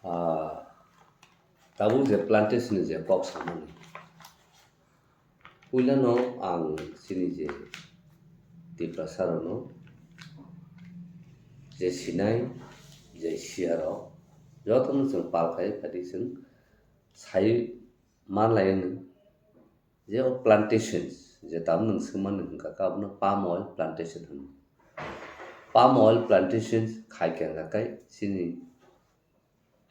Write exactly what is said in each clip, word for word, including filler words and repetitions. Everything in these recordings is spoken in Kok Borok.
Ah, tabuk je plantation ni je kok samani. Puilano ang chini je Tiprasa rokno je sinai, je siya rok, jotono chwng pal khai phadi chwng sai manlai je o plantations, je tabuk nwng swngmani hwnkha khe abono palm oil plantation hwno. Palm oil plantations khai khe hwnkha khe chini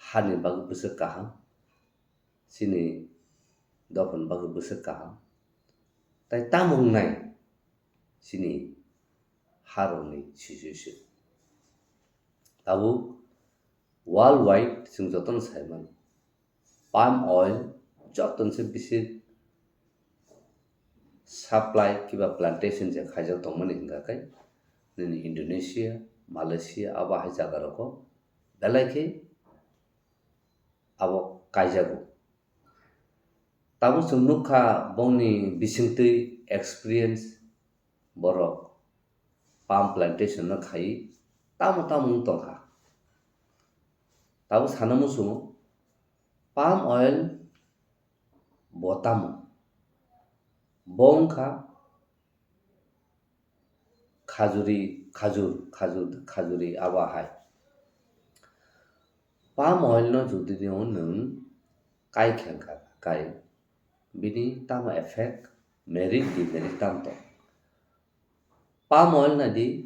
hani bagwi bwswk kaham, chini dophani bagwi bwswk kaham. Tai tamo wngnai chini harokni situation. Tabuk worldwide chwng jotono sai mano. Palm oil jotono se bisi supply kiba plantation je khaijak tongmani hwnkha khe nini Indonesia, Malaysia abo hai jaga rogo belai khe abo kaijago. Tabuk chwng nukha bongni bisingtwi experience borok palm plantation no khai tamo tamo wng tongkha. Tabuk sana muchungo palm oil bo tamo? Bo wngkha khajuri, khajur, khajur, khajuri abo hai. Palm oil no jodi nwng kai khe wngkha, kai bini tamo effect, merit, demerit tamo tong? Palm oil nadi,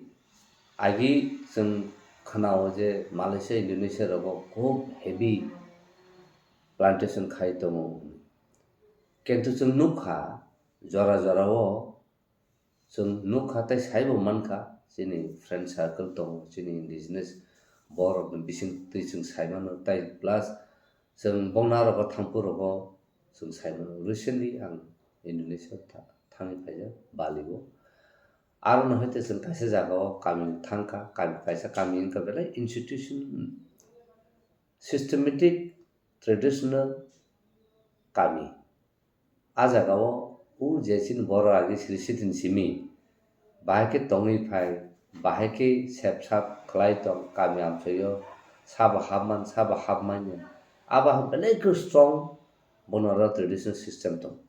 agi chwng khwnao je Malaysia, Indonesia rogo khub heavy plantation khai tongo. Kintu chwng nukha jora jorao, chwng nukha tei saibo mankha, chini friend circle tongo, chini indigenous borokni bisingtwi chwng saimano, tei plus chwng bongnarogo thangphuru rogo chwng saimano. Recently ang Indonesia tha-, thangwi phaijak Bali o. Aro no hai tei chwng kaisa jagao kami thangkha, kami, kaisa kami wngkha belai institution, systematic, traditional kami. A jagao o je chini borok agi siri sitin simi bahai khe tongwi phai, bahai khe sep sap khlai tong kami amchaio, sabo hapman, sabo hapmanya. Abo hai belai khe strong bono oro traditional system tong.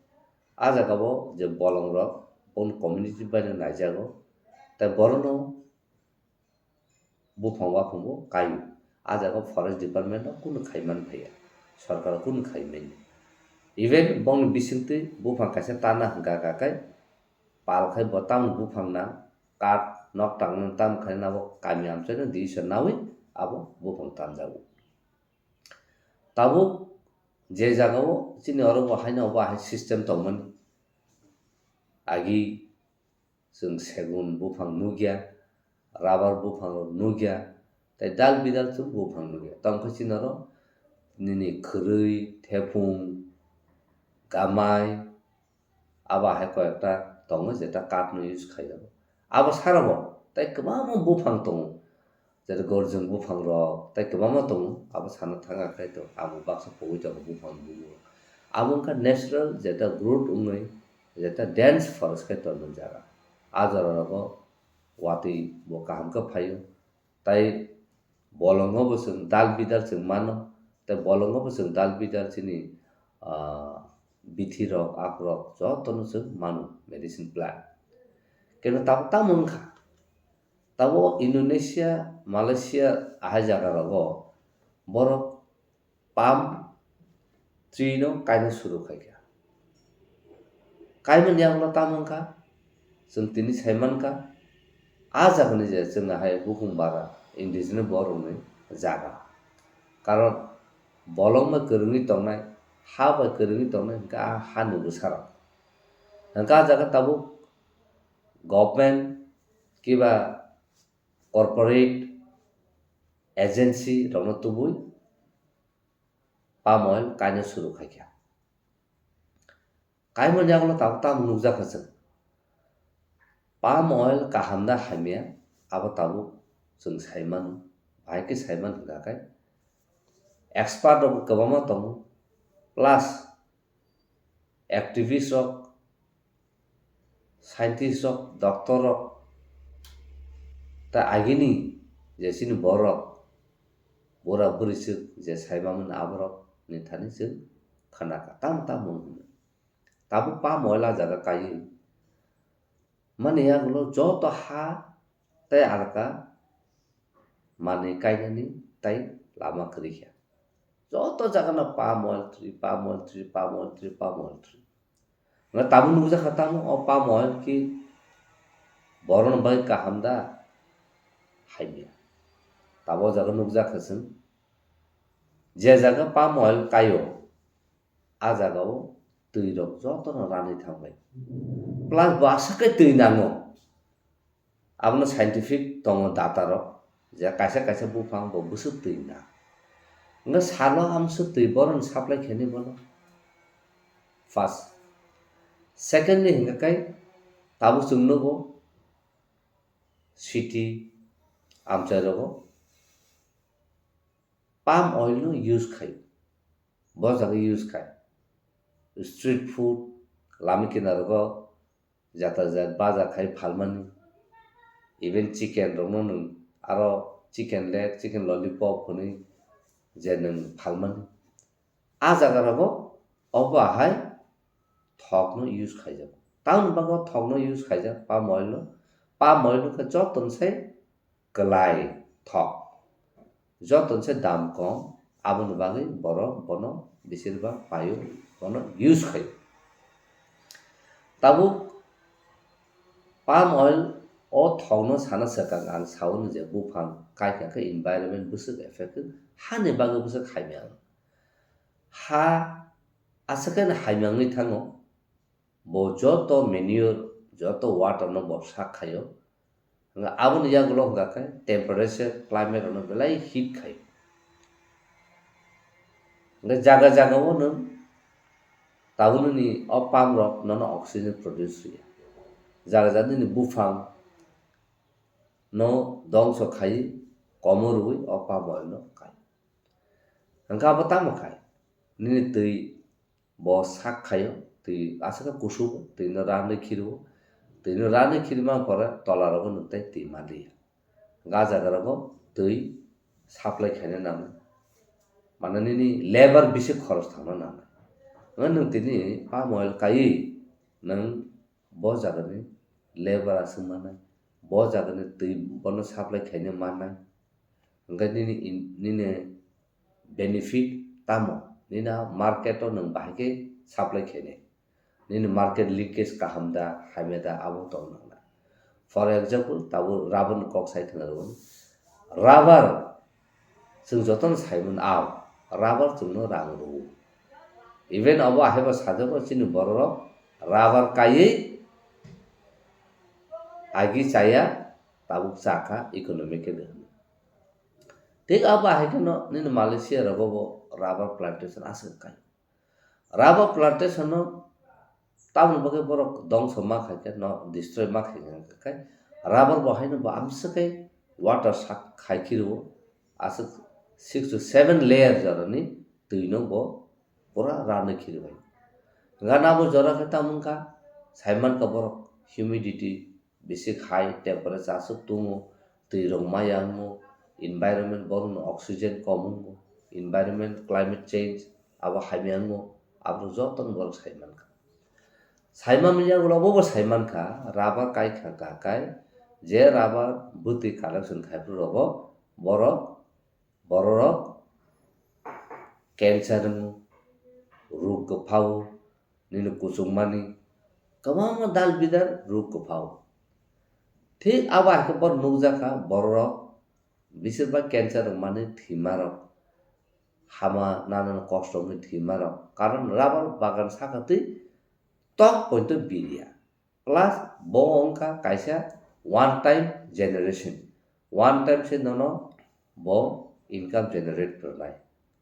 A jagao je bolongrok bono community bai no naijago, tei borono buphang waphangbo kaio. A jaga forest department no kunu khaiman phaiya, sorkar kunu khaimanya. Even bongni bisingtwi buphang kaisa tana hwnkha kha khe pal khai bo tamni buphang na kath nok tangna tam khai nabo kami amchaino decision nawi abo buphang tanjago. Tabuk je jagao chini oro bo haino bo hai system tongmani agi chwng segun buphang nukya, rubber buphang rok nukya, tei dal bidal chwng buphang nukya. Tamo khe chini oro nini khwrwi, thepung, gamai, abo hai koi ekta tongo jeta kath no use khaijak. Abo sara bo tei kwbangma buphang tongo. Jeta gorjong buphang rok tei kwbangma tongo, abo sana thang khe to abo baksa pogwi tongo buphang bumo. Abo wngkha natural jeta growth wngwi jeta dense forest khe tonmani jaga. A jora rogo watwi bo kaham khe phaio, tei bolongo bo chwng dal bidal chwng mano, tei bolongo bo chwng dal bidal chini, ah, bithi rok, akhorok jotono chwng mano, medicine plant. Keno tabuk tamo wngkha? Tabuk Indonesia, Malaysia ahai jaga rogo borok palm tree no kaina suru khaikha. Kaimani yagulo tamo wngkha? Chwng tini saimankha, a jagani je chwng ahai bukhung bara indigenous borokni jaga. Karon bolong bai kwrwngwi tongnai, ha bai kwrwngwi tongnai hwnkhe a hani bwsarok. Hwnkhe a jaga tabuk government kiba corporate agency rokno tubui palm oil kaina suru khaikha. Kaimani yagulo tabuk tamo nukjakha chwng. Palm oil kaham da hamya, abo tabuk chwng saimano, bahai khe saimano hwnkha khe expert rok kwbangma tongo, plus activist rok, scientist rok, doctor rok, ta agini je chini borok bura bwrwi swk je saimamani aborok ni thani chwng khwnakha. Tamo tamo hwnwi. Tabuk palm oil a jaga kaiwi mani yagulo joto ha tei alka manwi kainani tei lama kwrwi kha. Joto jagano palm oil tree, palm oil tree, palm oil tree, palm oil tree. Nga tabuk nukjakha tamo o palm oil ki borokno bagwi kaham da? Hamya. Tabuk o jaga nukjakha chwng. Je jaga palm oil kaio, a jagao twi rok jotono ranwi thangbai. Plus bo aswk khe twi nango. Abono scientific tongo data rok, je kaisa kaisa buphang bo bwswk twi na. Hwnkhe salo amswk twi bohrokni supply khainai bono. First. Secondly hwnkhe kai tabuk chwng nugo city amchai rogo palm oil no use khai. Bo jaga use khai. Street food, lama kinaro go jata jat baja khai phalmani. Even chicken rokno nwng aro chicken leg, chicken lollipop hwnwi je nwng phalmani. A jaga rogo obo hai thokno use khaijago. Tamoni bagwi thokno use khaijak palm oil no. Palm oil no khe joto ni sai kwlai thok. Joto ni sai dam kom, aboni bagwi borok bono bisir bak paio, bono use khaio. Tabuk palm oil o thokno sana swkang ang sao ni je buphang kaikha khe environment bwswk affect khe, hani bagwi bwswk hamya wng. Ha aswk khe hamya wngwi thango. Bo joto manure, joto water no bo sak khaio. Hwnkhe aboni yagulo hwnkha khe temperature, climate rokno belai heat khaio. Hwnkhe jaga jaga o nwng tabuk nini o palm rok nono oxygen produce rwya. Jaga jaga nini buphang no dongso khai komo rwui o palm oil no khai. Hwnkhe abo tamo khai? Nini twi bo sak khaio, twi aswk khe kusugo, twi no ranwi khirwo, twi no ranwi khirma pore tola rogo nwng tei twi manliya. Ga jaga rogo twi supply khaina nangnai. Mane nini labour bisi khoros thangna nangnai. Nwng tini palm oil kaiwi nwng bo jagani labour aswk mannai, bo jagani twi bono supply khaina mannai. Hwnkhe nini in-, nini benefit tamo? Nini a market o nwng bahai khe supply khainai. Nini market linkage kaham da, hamya da, abo tong nang na. For example, tabuk rubber ni kok sai thwna rwgo. Rubber chwng jotono sai mano, ah, rubber chwngno rang rwo. Even abo ahaiba sajago chini bororok rubber kaiwi agi chaya tabuk chakha economically hwnwi. Thik abo hai kheno nini Malaysia rogo bo rubber plantation aswk kai. Rubber plantation no tamoni bagwi borok dongso ma khai khe no destroy ma khai khe khai rubber bo haino bo amswk khe water sak khai khirwo aswk six to seven layer jorani twi no bo pura ranwi khirwi. Gana bo jora khe tamo wngkha saimankha borok humidity bisi high temperature aswk tongo, twi rok maya wngo, environment borokno oxygen kom wngo, environment climate change abo hamya wngo, abo jotono borok sai mankha. Sai manmani yagulo obo bo sai mankha, rubber kai kha kha kai, je rubber bwtwi collection khai phuru rogo borok Bororok cancer wngo, ruk kwphao, nini kuchukmani kwbangma dal bidal ruk kwphao. Thik abo hai khe borok nukjakha, bororok bisir ba cancer wngmani thwimarok, hama nanani kosto wngwi thwimarok. Karon rubber bagan saka twi tok poito birya. Plus bo wngkha kaisa one time generation. One time se nono bo income generate rwnai.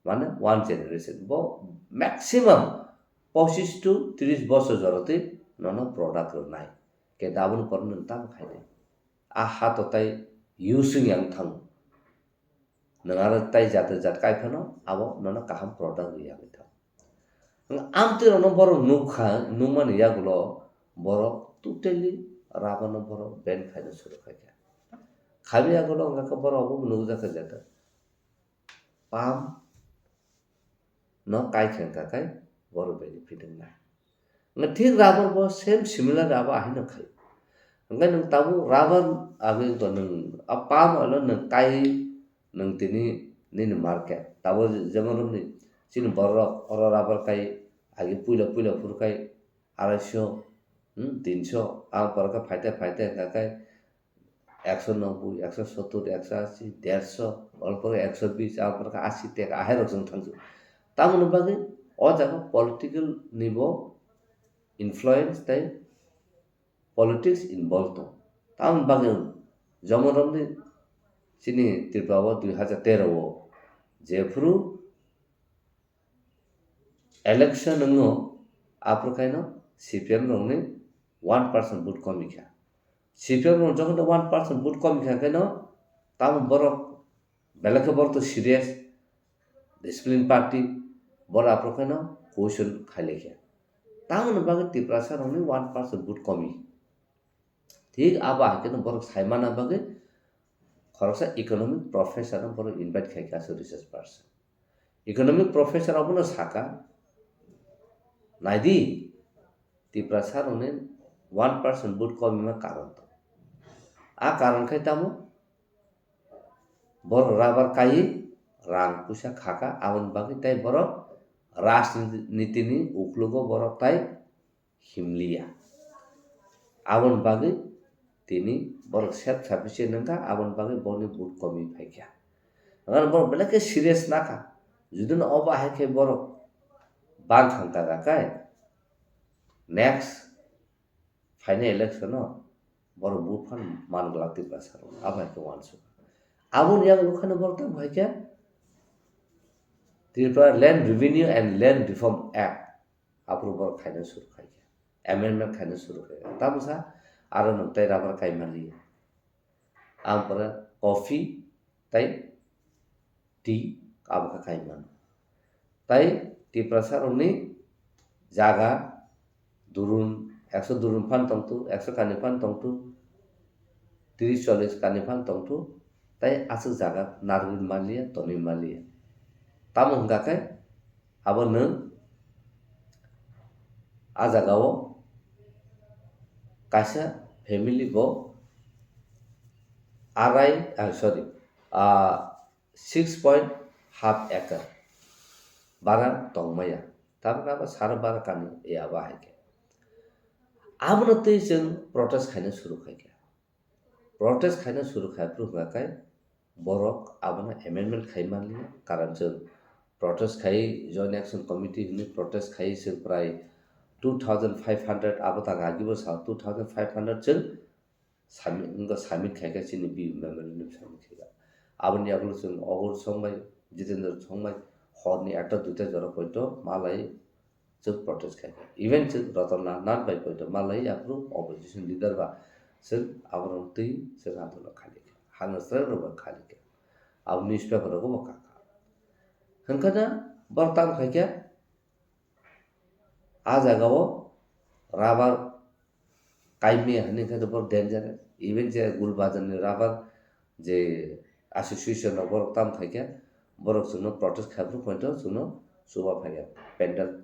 Mane one generation. Bo maximum pochis to tris bosor jorotwi nono product rwnai. Ke daboni pore nwng tamo khainai. A ha to tai use wng yang thango. Nwng aro tai jat jat kai phano abo nono kaham product rwya wngwi thango. Amtwi rokno borok nukha, nukmani yagulo borok totally rubber no borok ban khaina suru khaikha. Khaina yagulo wngkha borok obo nukjakha jata. palm no kai khe wngkha khe borok benefit wngnai. Wngkha thik rubber bo same similar abo ahino khai. Wngkha nwng tabuk rubber abo wngkha nwng a palm oil o nwng kai nwng tini nini market. Tabuk jemon romni chini borok oro rubber kai agi puila puila phuru kai araisho, hmm, tinsho, ang pore khe phaite phaite hwnkha khe ekso noboi, ekso sottur, ekso asi, derso, ang pore ekso bis, ang pore khe asi taka, ahai rok chwng thangsu. Tamoni bagwi o jaga political ni bo influence tei politics involved tong. Tamoni bagwi jomon romni chini Tripura o dui hajar tero o jephuru election wngo, aphuru khaino C P M rokni one percent vote komi kha. C P M rok jokhon one percent vote komi kha khaino, tamo borok belai khe borok to serious, discipline party, borok aphuru khaino question khailai kha. Tamoni bagwi Tiprasa rokni one percent vote komi. Thik abo hai kheno borok sai mana bagwi khoroksa economic professor no borok invite khai kha, aswk research person. Economic professor abono saka, naidi, Tiprasa rokni one percent vote komi ma karon to. A karon khai tamo? Borok rubber kaiwi rang puisa khaka, aboni bagwi tei borok rajniti ni uklogo borok tai himliya. Aboni bagwi tini borok self sufficient wngkha, aboni bagwi boni vote komi phaikha. Hwnkheno borok belai khe serious nakha. Judino obo hai khe borok bang thangkha kha khe next phainai election o borok vote phan man glak Tiprasa rok. Abo hai khe uansukha. Aboni yago nukha borok tamo hai khe Tripura Land Revenue and Land Reform Act. Aphuru borok khaina suru khai kha. Amendment khaina suru khai kha. Tamo sa aro nwng tei rubber kai manliya. Ang pore coffee tei tea abo khe kai mano. Tai Tiprasa rokni jaga durun, ekso durun phan tongtu, ekso kani phan tongtu, tris chollis kani phan tongtu, tai aswk jaga narwgwi manliya, tonwi manliya. Tamo hwnkha khe abo nwng a jagao kaisa family bo arai, ah, sorry, ah, six point half acre bara tongmaya. Tamni abo saro bara kani ya abo hai khe. Abono twi chwng protest khaina suru khai kha. Protest khaina suru khai phuru hwnkha khe borok abono amendment khai manliya, karon chwng protest khai Joint Action Committee hwnwi protest khai chwng prai two thousand five hundred abo tang agibo sa two thousand five hundred chwng submit, wngkha submit khai kha chini B U memorandum submit khai kha. Aboni yagulo chwng Ogor Songbai, Jitendra Songbai horni ekta duita jora poito malai chwng protest khai kha. Even chwng Ratan Nath bai poito malai aphuru opposition leader ba chwng aborok twi chwng andolon khai kha. Hangno chwrai rok bai khai kha. Abo newspaper rogo bo kha kha. Hwnkhe na borok tamo khai kha, a jagao rubber kaimya hwnwi khe borok dangerous. Even je Gul Bazar ni rubber je association rok borok tamo khai kha, borok chwngno protest khai phuru poito chwngno chuba phai kha. Pendal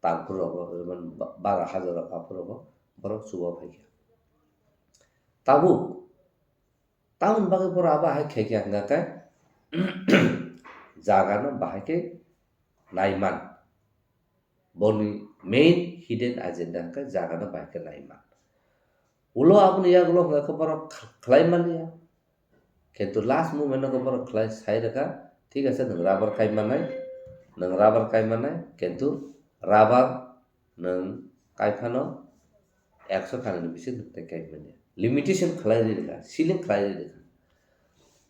tang phuru rogo, jemon ba-, bara hajar rok aphuru rogo borok chuba phai kha. Tabuk tamoni bagwi borok abo hai khai kha hwnkha khe jagano bahai khe naiman. Boni main hidden agenda hwnkhe jagano bahai khe naiman. Ulo aboni yagulo hwnkha khe borok kh-, khlai manliya. Kintu last moment o borok khlai sai rwkha, thik ase, nwng rubber kai manai, nwng rubber kai manai, kintu rubber nwng kai phano ekso kani ni bising nwng tei kai manya. Limitation khlai ri rwkha, ceiling khlai ri rwkha.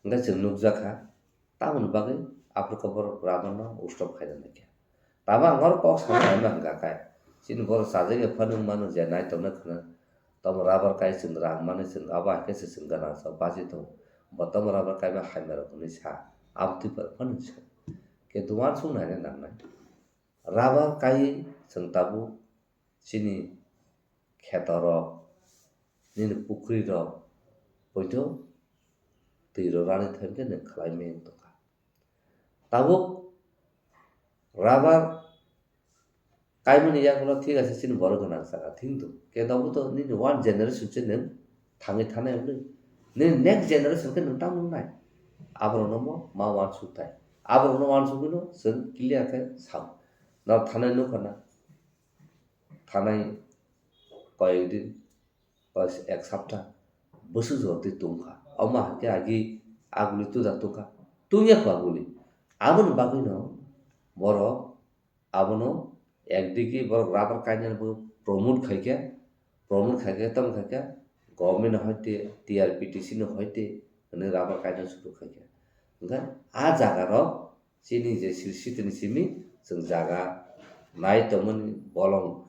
Hwnkhe chwng nukjakha, tamoni bagwi aphuru khe borok rubber no stop khaina naikha. Tamo ang oro kok sana naima hwnkha khe, chini borok chajagwi phano wng mano je naitoknai khwna, tamo rubber kai chwng rang mani chwng abo hai khe se chwng gana sa baji tongo. Bo tamo rubber kaima hamya rok hwnwi sa, abo twi phano sa. Kintu uansuk naina nangnai. Rubber kai chwng tabuk chini kheto rok, nini pukhri rok, poito twi rok rani thai khe nwng khlai meng tongkha. Tabuk rubber kaimani yagulo thik ase, chini borok gwnang saka thing do. Khe tabuk to nini one generation se nwng thangwi thanai wngwi. Nini next generation khe nwng tamo wngnai? Aborokno mo ma uansuk thai. Aborokno uansugwino chwng clear khe sao. Norok thanai nukha na. Thanai koyek din, ek sapta bwswk jora twi tungkha. Omo hakhe agi aguli tuda tungkha. Tungya kho aguli. Aboni bagwino borok abono ekdigi borok rubber kainani bo promote khaikha, promote khaikha, tamo khaikha, government hoite T R P T C ni hoite hwnwi rubber kainani suru khaikha. Hwnkhe a jaga rok chini je siri sitini simi chwng jaga nai tongmani bolong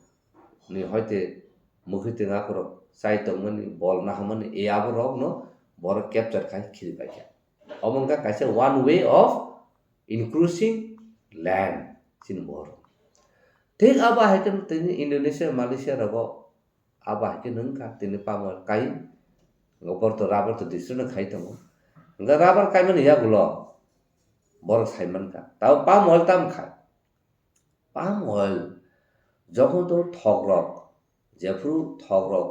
ni hoite mwkhwi twnga korok chai tongmani bol nahamani e aborokno borok capture khai khiri paikha. Omo wngkha kaisa one way of increasing land chini borok. Thik abo hai khe tini Indonesia, Malaysia rogo abo hai khe nwng kha tini palm oil kai, borok to rubber to district no khai tongo. Hwnkhe rubber kaimani yagulo borok sai mankha. Tabo palm oil tam kha. Palm oil jokhon to thok rok, jephru thok rok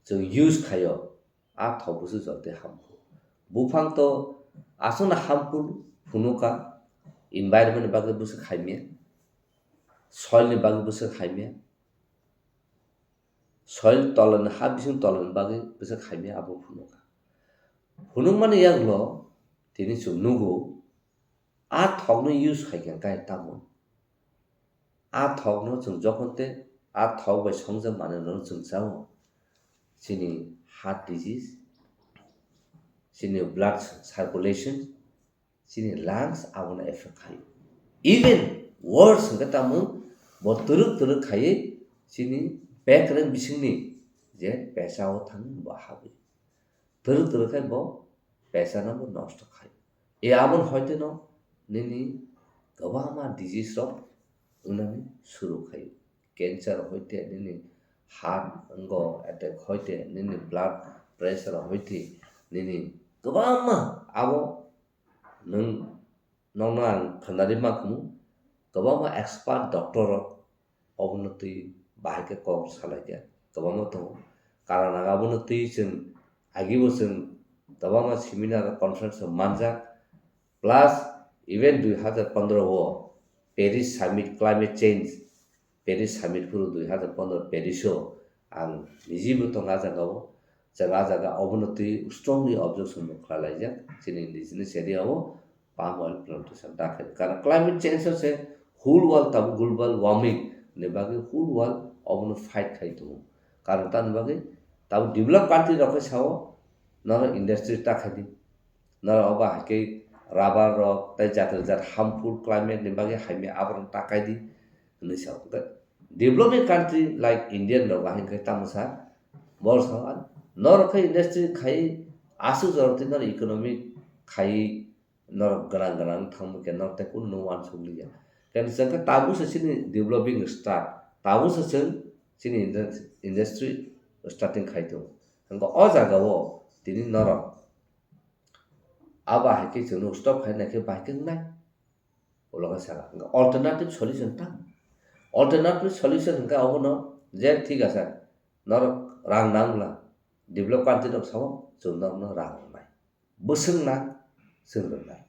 chwng use khaio, a thok bwswk jotoi harmful. Buphang to aswkno harmful phunukha, environment ni bagwi bwswk hamya, soil ni bagwi bwswk hamya, soil tolani, ha bising tolani bagwi bwswk hamya abo phunukha. Phunukmani yagulo tini chwng nugo, a thokno use khaikha khe tamo. A thokno chwng jokhon tei a thok bai songjak manwirokno chwng chao, chini heart disease, chini blood circulation, chini lungs abono affect khaio. Even worse hwnkhe tamo, bo twrwk twrwk khaiwi chini bekreng bisingni je pesa o thangwi bo habwi. Twrwk twrwk khai bo pesano bo nosto khai. E aboni hoiteno nini kwbangma disease rok wngnani suru khai. Cancer hoite nini heart wngo attack hoite nini blood pressure hoite nini kwbangma abo nwng nokno ang khnari ma khumu kwbangma expert doctor rok obono twi bahai khe kok salaikha kwbangma tongo. Karanaga abono twi chwng agibo chwng kwbangma seminar conference rok manjak. Plus even dui hazar pondro o Paris Summit Climate Change, Paris Summit phuru dui hazar pondro Paris o ang nijibo tongo a jaga o. Chwng a jaga obono twi strongly objection bo khlai laijak chini indigenous area o. Palm oil plantation da khai. Karon climate change se whole world tabuk global warming ni bagwi whole world obono fight khai tongo. Karon tamni bagwi tabuk develop country rok khe sao norok industry ta khai di. Norok obo hai khe rubber rok tei jat jat harmful climate ni bagwi hamya aborok ta khai di hwnwi sao. Developing country like Indian rok bahai khe tamo sa bol sao norok khe industry khai aswk jorok twi norok economic khai norok gwnang gwnang thangma khe norok tei kunu no uansuk liya. Khe chwng khe tabuk se chini developing start, tabuk se chwng chini indus-, industry starting khai tongo. Hwnkhe o jaga o tini norok abo hai khe chwngno stop khai nai khe bai khe wngnai. Ulo khe saka hwnkhe alternative solution tang. Alternative solution hwnkhe obono je thik asa norok rang nang bwla develop country rok sao chwng norokno rang rwnai. Bwswk na chwng rwnai.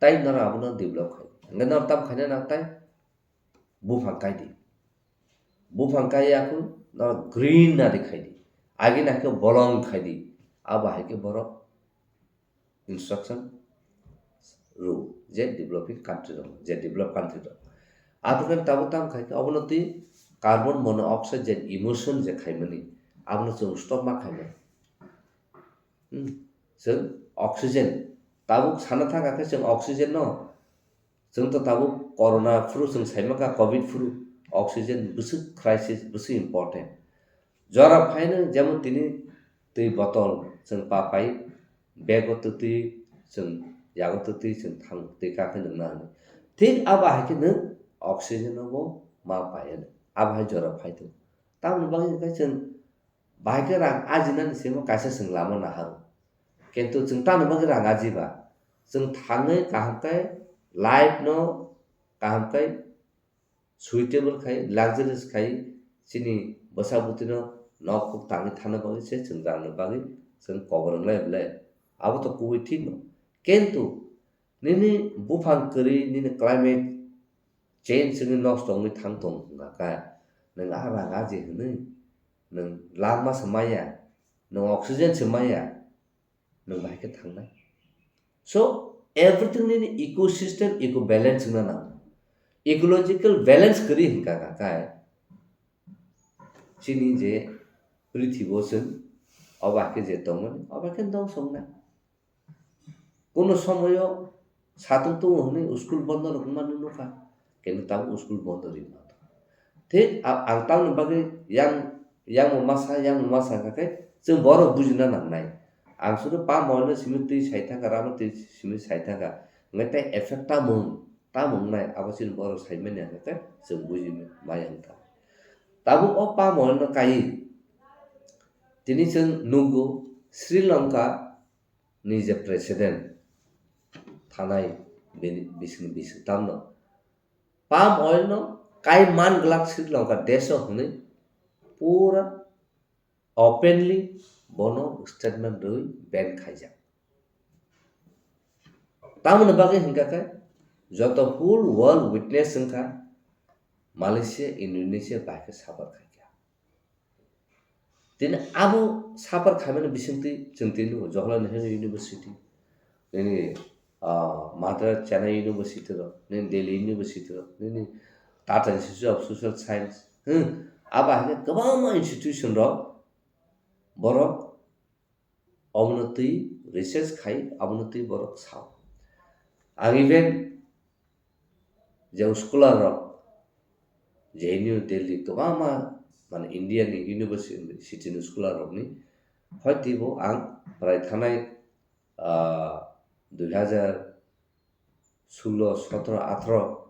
Tai norok abono develop khai. Hwnkhe norok tamo khaina nang tai buphang kai di. Buphang kai ya khe norok green nari khai di. Agi na khe bolong khai di. Abo hai khe borok instruction rw je developing country rok, je develop country rok. Abo khe tabuk tamo khai khe obono twi carbon monoxide je emission je khaimani abono chwng stop ma khaimani. Hmm, chwng oxygen. Tabuk sana thangkha khe chwng oxygen no. Chwng to tabuk corona phuru chwng sai mankha, covid phuru oxygen bwswk crisis, bwswk important. Jora phaino jemon tini twi botol chwng pa pai, bego twtwi chwng yago twtwi chwng thang twi ka khe nwngna hwnwi. Thik abo hai khe nwng oxygen no bo ma pai hwnwi. Abo hai jora phai tongo. Tamoni bagwi hwnkhe chwng Bahai khe rang ajinani simo kaisa chwng lama naharo. Kintu chwng tamo bagwi rang ajiba? Chwng thangwi kaham khe life no kaham khe suitable khai, luxurious khai, chini bwsa bwtwino nok kuk tangwi thana bagwi se chwng rangni bagwi chwng kobor wnglai belai. Abo to kubui thikno. Kintu nini buphang kwrwi, nini climate change wngwi nosto wngwi thang tong wngkha khe, nwng a rang aji hwnwi nwng langma se maya, nwng oxygen se maya, nwng bahai khe thangnai. So, everything nini ecosystem, eco balance wngna nango. Ecological balance kwrwi hwnkha kha khe, chini je prithibo chwng, o bahai khe je tongmani, o bahai khe dongso wngnai. Kuno somoyo satung tongo hwnwi school bondo rwkmani nukha, kintu tabuk school bondo rwma. Thik a-, ang tamoni bagwi yang, yang bo masa, yang bo masa hwnkha khe chwng borok bujina nangnai. Ang sudu palm oil no simi twi sai thangkha, rama twi simi sai thangkha. Hwnkhe tei effect tamo wng, tamo wngnai abo chini borok sai manya hwnkha khe chwng buji maya wngkha. Tabuk o palm oil no kaiwi tini chwng nukgo Sri Lanka ni je president thanai bini bising bising tamno palm oil no kai man glak Sri Lanka desh o hwnwi pura openly bono statement rwi ban khaijak. Tamoni bagwi hwnkha khe joto whole world witness wngkha Malaysia, Indonesia bai khe suffer khaikha. Tini abo suffer khaimani bisingtwi chwng tini nugo Jawaharlal Nehru University, nini, ah, Madras Chennai University rok, nini Delhi University rok, nini Tata Institute of Social Science, hmm, abo hai khe kwbangma institution rok borok omono twi research khai, omono twi borok sao. Ang even je scholar rok, J N U Delhi, kwbangma, mane, India ni university ni scholar rokni hoi twibo ang prai thanai, ah, dui hazar sulo, sotro, atro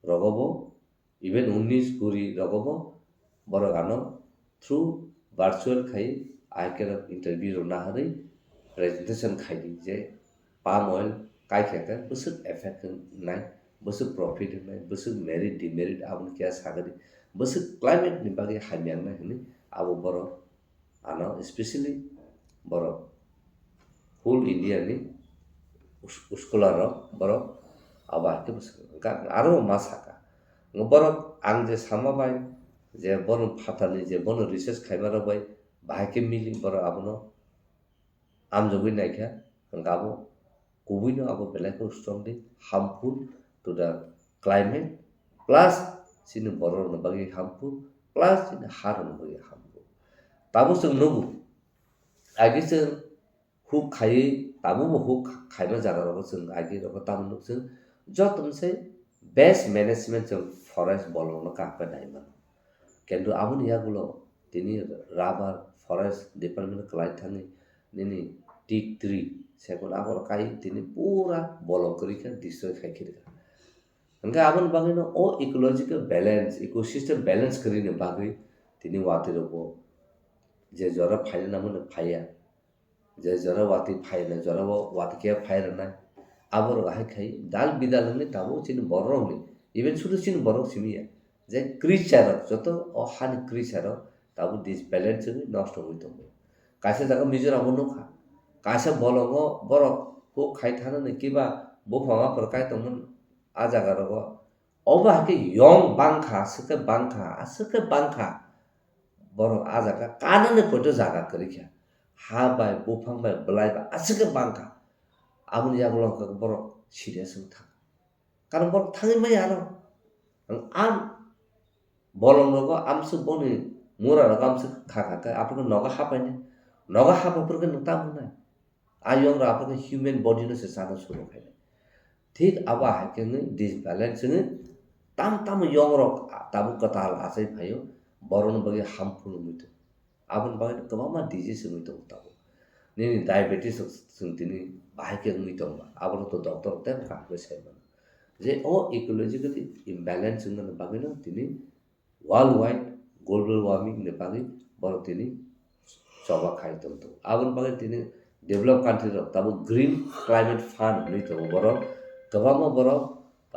rogobo, even unnis, kuri rogobo borok ano through virtual khai I care of interview rok naharwi presentation khaidi je palm oil kai khe khe bwswk effect wngnai, bwswk profit wngnai, bwswk merit demerit aboni khe sagadi, bwswk climate ni bagwi hamya wngnai hwnwi abo borok ano specially borok whole India ni us-, scholar rok borok abo hai khe bwswk wngkha, aro ma saka. Borok ang je sama bai je bono phatarni je bono research khaima rok bai bahai khe mili borok abono amjogwi naikha, hwnkhe abo kubuino abo belai khe strongly harmful to the climate, plus chini borok rokni bagwi harmful, plus chini ha rokni bagwi harmful. Tabuk chwng nugo, agi chwng huk khaiwi, tabukbo huk khaima jaga rogo chwng agi rogo tamo nuk chwng joto se best management chwng forest bolongno kaham khe nai mano. Kintu aboni yagulo tini rubber forest department kwlai thangwi nini teak tree, sekon abo kai tini pura bolong kwrwi khe destroy khai khe rwkha. Hwnkhe aboni bagwino o ecological balance, ecosystem balance kwrwini bagwi tini watwi rokbo je jora phaina nangmani phaiya, je jora watwi phaina jorao watwi khe phai rwnai, aborok ahai khai dal bidal wngwi tabuk chini bororokni, even sudu chini borok simi ya, je creature rok joto o hani creature rok tabuk disbalance wngwi nosto wngwi tongo. Kaisa jaga Mizoram o nukha, kaisa bolongo borok huk khai thanani kiba buphang aphuru kai tongmani a jaga rogo. Obo hai khe yong bangkha, aswk khe bangkha, aswk khe bangkha. Borok a jaga kanani poito jaga kwrwi kha. Ha bai, buphang bai, bwlai bai, aswk khe bangkha. Aboni yagulo hwnkha khe borok serious wng thang. Karon borok thangwi maya ano. Ang, am, bolong rogo amswk boni mura rogo amswk kha kha khe, aphuru khe nogo hapainai. Nogo hapai phuru khe nwng tamo wngnai. A yong rok aphuru khe human body no se chana suru khainai. Thik abo hai khe wngwi disbalance wngwi tam tamo yong rok tabuk kwtal achai phaio, borokni bagwi harmful wngwi tongo. Aboni bagwi kwbangma disease wngwi tongo tabuk. Nini diabetes rok chwng tini bahai khe wngwi tongma, abono to doctor tei kaham khe sai mano. Je o ecologically imbalance wngmani bagwino tini worldwide global warming ni bagwi borok tini choba khai tong tongo. Aboni bagwi tini developed country rok tabuk green climate fund hinwi tongo borok. Kwbangma borok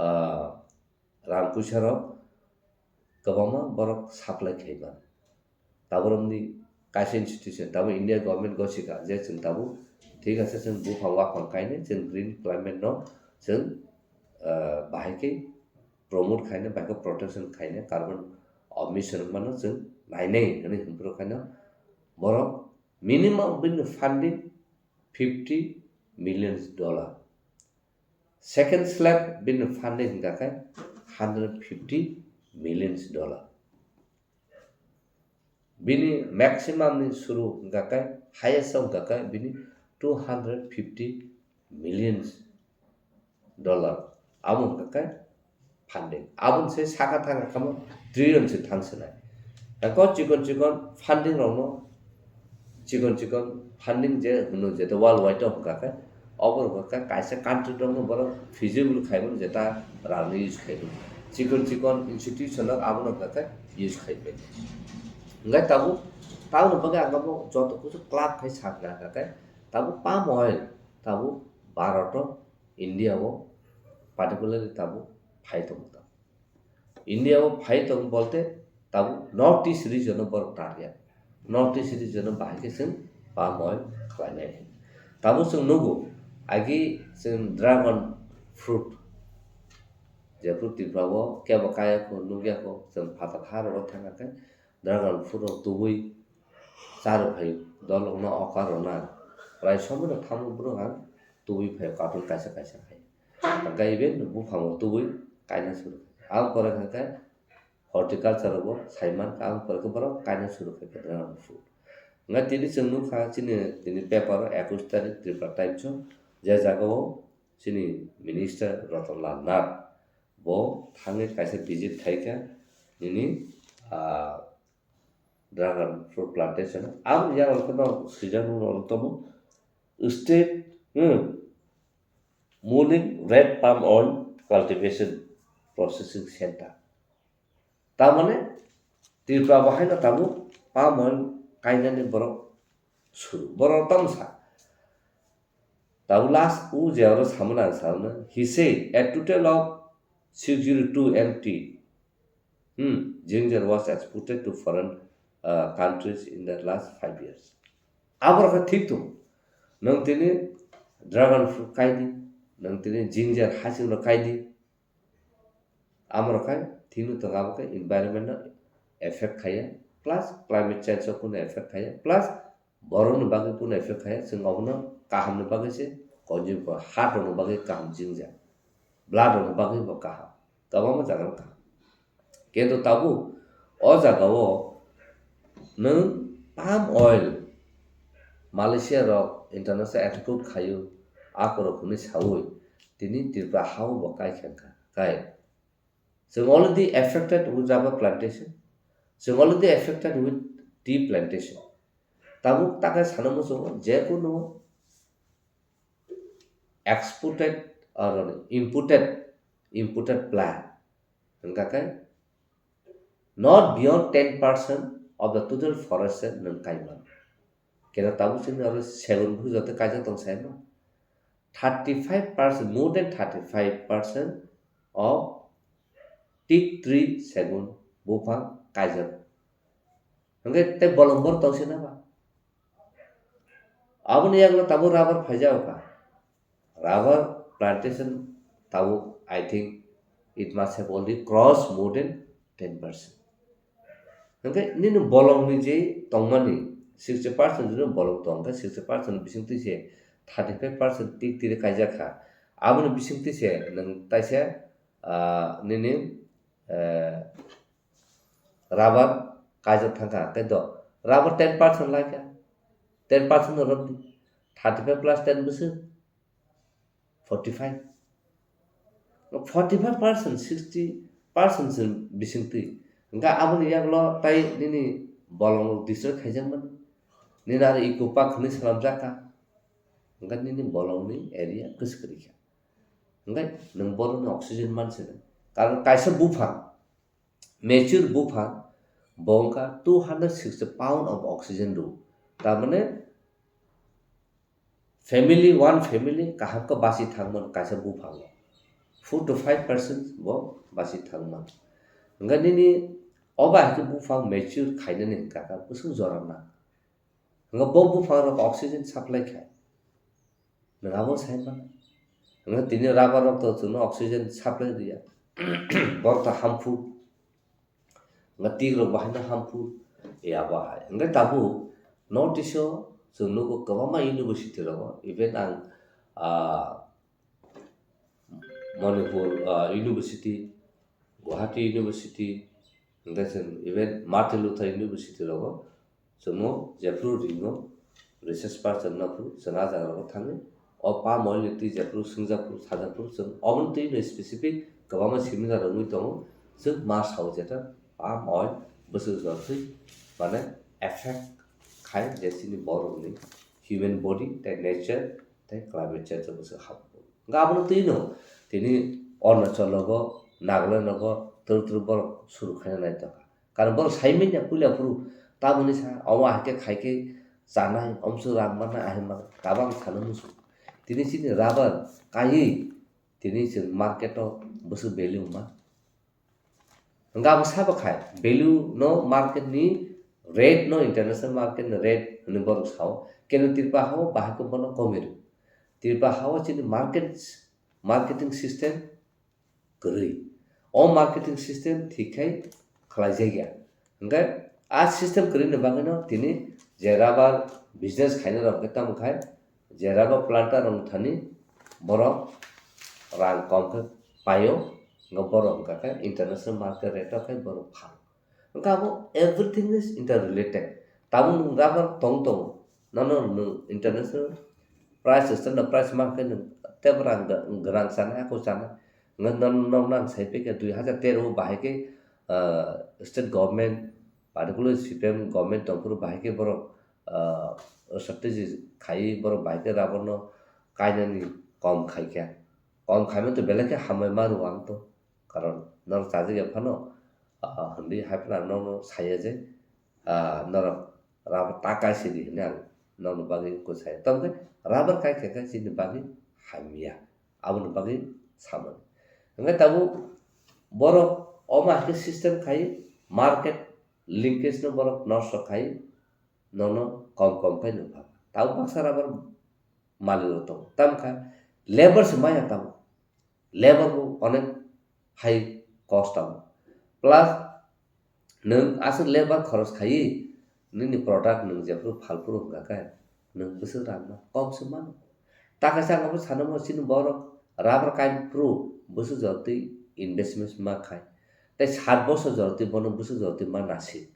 ah, rang puisa rok kwbangma borok supply khlai mano. Tabuk romni kaisa institution, tabuk India government gosika je chwng tabuk thik ase, chwng buphang waphang kainwi chwng green climate no chwng, ah, bahai khe promote khaina, bahai khe protection khaina, carbon emission mano chwng nainai hwnwi hwnphuru khaina borok minimum bini funding fifty million dollar. Second slab bini funding hwnkha khe hundred fifty million dollar. Bini maximum ni suru hwnkha khe, highest hwnkha khe bini two hundred fifty million dollar. Abo hwnkha khe funding. Aboni se saka thang kamo trillion se thang sinai. Ako chikon chikon funding rokno, chikon chikon funding je hwno, jeta world wide o hwnkha khe, obo hwnkha khe kaisa country rokno borok feasible khaimani jeta rangni use khaimani. Chikon chikon institution rok abono hwnkha khe use khaipai. Hwnkhe tabuk, tabukni bagwi ang abo joto kuchuk club khai sakha hwnkha khe, tabuk palm oil, tabuk Bharat o, India o, particularly tabuk phai tongo tabuk. India o phai tong bolte tabuk North East region o borok target. North East region o bahai khe chwng palm oil khlainai. Tabuk chwng nugo, agi chwng dragon fruit, jephru Tripura o kebo kaya kho, nukya kho, chwng phatar ha rok thangkha khe dragon fruit rok tubui charwk phaio, dol rokno okar rwna, prai somoi no thamwi borok ang tubui phaio, carton kaisa kaisa khai. Hwnkhe even buphango tubui kaina suru. Ang pore hwnkhe horticulture rogo saiman, ang pore khe borok kaina suru khai khe dragon fruit. Hwnkhe tini chwng nukha chini tini paper o ekush tarik Tripura Times o, je jaga o chini minister Ratan Lal Nath bo thangwi kaisa visit khaikha nini, ah, dragon fruit plantation. Ang yang rokno swijak nung rok tomo state, hmm, Mulling Red Palm Oil Cultivation Processing Center. Tamane Tripura bo haino tabuk palm oil kainani borok suru. Borok tamo sa. Tabuk last o je oro samani ang sa mano. He said, a total of six zero two M T, hmm, ginger was exported to foreign, uh, countries in the last five years. Abo rokha thik tongo. Nwng tini dragon fruit kaidi, nwng tini ginger hasing rok kaidi. Amo rok khai thikno tongo, abo khe environment no effect khaiya, plus climate change o kunu effect khaiya, plus borok ni bagwi kunu effect khaiya, chwng obono kaham ni bagwi se consume kho, heart rok ni bagwi kaham jingjak, blood rok ni bagwi bo kaham, kwbangma jaga no kaham. Kintu tabuk o jaga o nwng palm oil Malaysia rok international export khaio, akorok hwnwi saui tini Tripura ha o bo kai kha kha, kai. Chwng already affected with rubber plantation. Chwng already affected with tea plantation. Tabuk takai sana muchungo je kunu exported or imported, imported plant hwnkha khe not beyond ten percent of the total forest se nwng kai mano. Keno tabuk chini oro segun bujo tei kaijak tong sai ma. Thirty five percent, more than thirty five percent of teak tree, segun buphang kaijak. Hwnkhe tei bolong bor tong sina ba. Aboni yagulo tabuk rubber phaijak kha. Rubber plantation tabuk, I think, it must have only crossed more than ten percent. Hwnkhe nini bolongni je tongmani sixty percent jodi bolong tong khe, sixty percent bisingtwi se thirty five percent teak tree kaijak kha. Aboni bisingtwi se nwng taisa, ah, nini, eh, rubber kaijak thangkha, tei do rubber ten percent laikha, ten percent no rwdi, thirty five plus ten bwswk forty five, forty five percent, sixty percent se bisingtwi. Hwnkhe aboni yagulo tai nini bolong rok disturb khaijak mano, nini aro eco park hwnwi swnamjak kha, hwnkhe nini bolongni area kwchwk kwrwi kha, hwnkhe nwng borokni oxygen man se nai, karon kaisa buphang, mature buphang bo wngkha two hundred sixty pound of oxygen rw. Tar mane family, one family kaham khe basi thangmano kaisa buphango. four to five percent bo basi thangma. Hingkha nini oba hai khe buphang mature khainani hingkha kha bwswk jora na. Hingkha bo buphang rok oxygen supply khai. Nwng abo sai mano. Hingkha tini rubber rok to chwngno oxygen supply riya. Borok to harmful. Hingkha tik rok bo haino harmful. E abo hai. Hingkha tabuk North East o chwng nugo kwbangma university rogo. Even ang, ah, Manipur, ah, University, Guwahati University, hingkhe chwng even Martin Luther University rogo chwngno jephru ringo research person no phuru chwng ah jaga rogo thangwi o palm oil ni twi jephru swngjakphru sajakphru chwng obono twi no specific kwbangma seminar rwngwi tongo. Chwng ma sao jeta palm oil bwswk jotwi mane effect khai je chini borokni human body tei nature tei climate change o bwswk harmful. Hwnkhe abono twi no tini Arunachal rogo, Nagaland rogo twrwk twrwk borok suru khaina nai tongkha. Karon borok sai manya puila phuru tamoni sa omo hai khe khai khe chanai, omsu rang manai ahai manai tabang sana musu. Tini chini rubber kaiwi tini chwng market o bwswk value wngma. Hingkhe abo sabo khai, value no market ni rate no international market ni rate hwnwi borok sao. Keno Tripura hao bahai khe bono komwi rw. Tripura hao chini market, marketing system kwrwi. O marketing system thik khai khlaijakya. Hingkhe a system kwrwini bagwino tini je rubber business khainai rok khe tamo khai, je rubber planter rok thani borok rang kom khe paio, hingkhe borok hingkha khe international market rate o khai borok phano. Hingkhe abo everything is interrelated. Tabuk nwng rubber tong tongo, nono nwng international price, standard price mankhe nwng teibo rang gwnang chanai, ako chanai. Hingkhe nono nang sai phikha dui hazar tero o bahai khe, ah, state government, particularly C P M government tongphuru bahai khe borok, ah, strategy khaiwi borok bahai khe rubber no kainani kom khaikha. Kom khaima to belai khe hambai ma rwo ang to. Karon norok chajak ya phano, ah, hwnwi hai phano ang nono saya je, ah, norok rubber ta kai sidi hwnwi ang nokni bagwi kwsai. Tamokhe rubber kai khe khe chini bagwi hamya. Aboni bagwi samani. Hwnkhe tabuk borok omo hai khe system khai market linkage no borok nosto khai nono kom kom khai nukha. Tabuk baksa rubber malik rok tongo. Tamkha labor se maya tabuk. Labor bo onek high cost tongo. Plus nwng aswk labor khoros khaiwi nini product nwng jephru phalphuru hwnkha khe nwng bwswk rang ma kok se mano. Takaisa ang abo sanamo chini borok rubber kai phuru bwswk jortwi investment ma khai. Tei sat bosor jortwi bono bwswk jortwi ma nasik.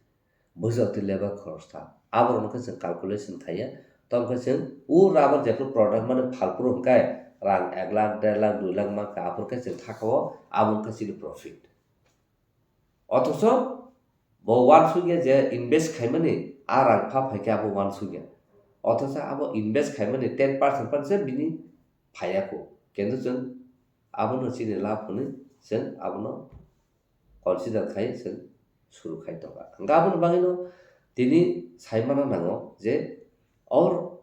Bwswk twi labor khoros tha. Aborokno khe chwng calculation khaiya. Tamokhe chwng o rubber jephru product mani phalphuru hwnkhe rang ek lakh, der lakh, dui lakh mankha, aphuru khe chwng thakao abo wngkha chini profit. Othocho bo uansukya je invest khaimani a rang pha phaikhe abo uansukya. Othocho abo invest khaimani ten percent phano se bini phaiya kho. Kintu chwng abono chini labh hwnwi chwng abono consider khai chwng suru khai tongkha. Hwnkhe aboni bagwino tini saimana nango je or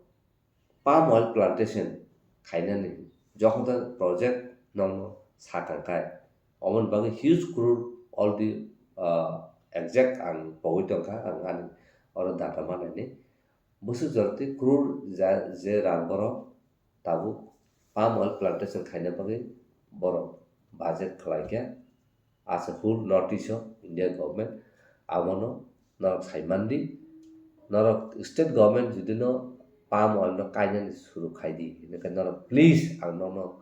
palm oil plantation khainani jokhon project nokno sakang khai, omoni bagwi huge crore already, ah, exact ang pogwi tongkha, ang ani oro data manaini. Bwswk jorti crore ja-, je rang borok tabuk palm oil plantation khaina bagwi borok budget khlaikha. As a whole North East o India government abono norok saimandi, norok state government judino palm oil no kainani suru khaidi, hinwi khe norok please ang nokno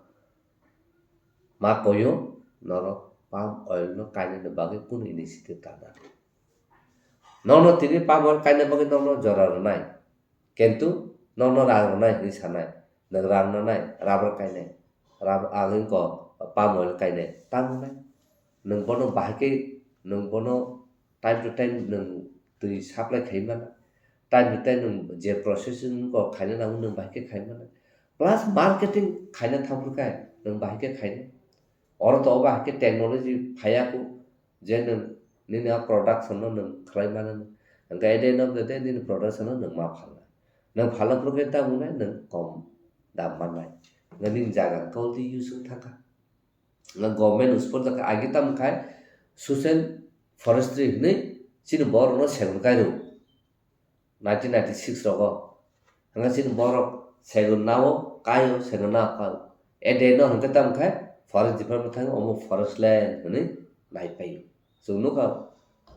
ma koyo, norok palm oil no kainani bagwi kunu initiative ta na. Nokno tini palm oil kaina bagwi nokno jora rwnai, kintu nokno rang rwnai hinwi sanai, nwng rang nanai, rubber kainai, rub-, ang wngkha palm oil kainai, tamo nai? Nwng bono bahai khe, nwng bono time to time nwng twi supply khai mano, time to time nwng je processing kok khaina nango nwng bahai khe khai mano, plus marketing khaina thangphru khe nwng bahai khe khainai. Oro to obo hai khe technology phaiya kho je nwng nini a production no nwng khlai mano. Hwnkhe at the end of the day nini production no nwng ma phalnai. Nwng phalna phuru khe tamo nai nwng kom dam mannai. Hwnkhe nini jaga quality use wng thangkha. Nga government uspor jak agi tam khai social forestry hinwi chini borokno segun kairo nineteen ninety-six rogo. Hwnga chini borok segun nao kaio, segun nao kaio. Ede no hwnkhe tam khai forest department thango omo forest land hinwi nai paio. Chwng nukha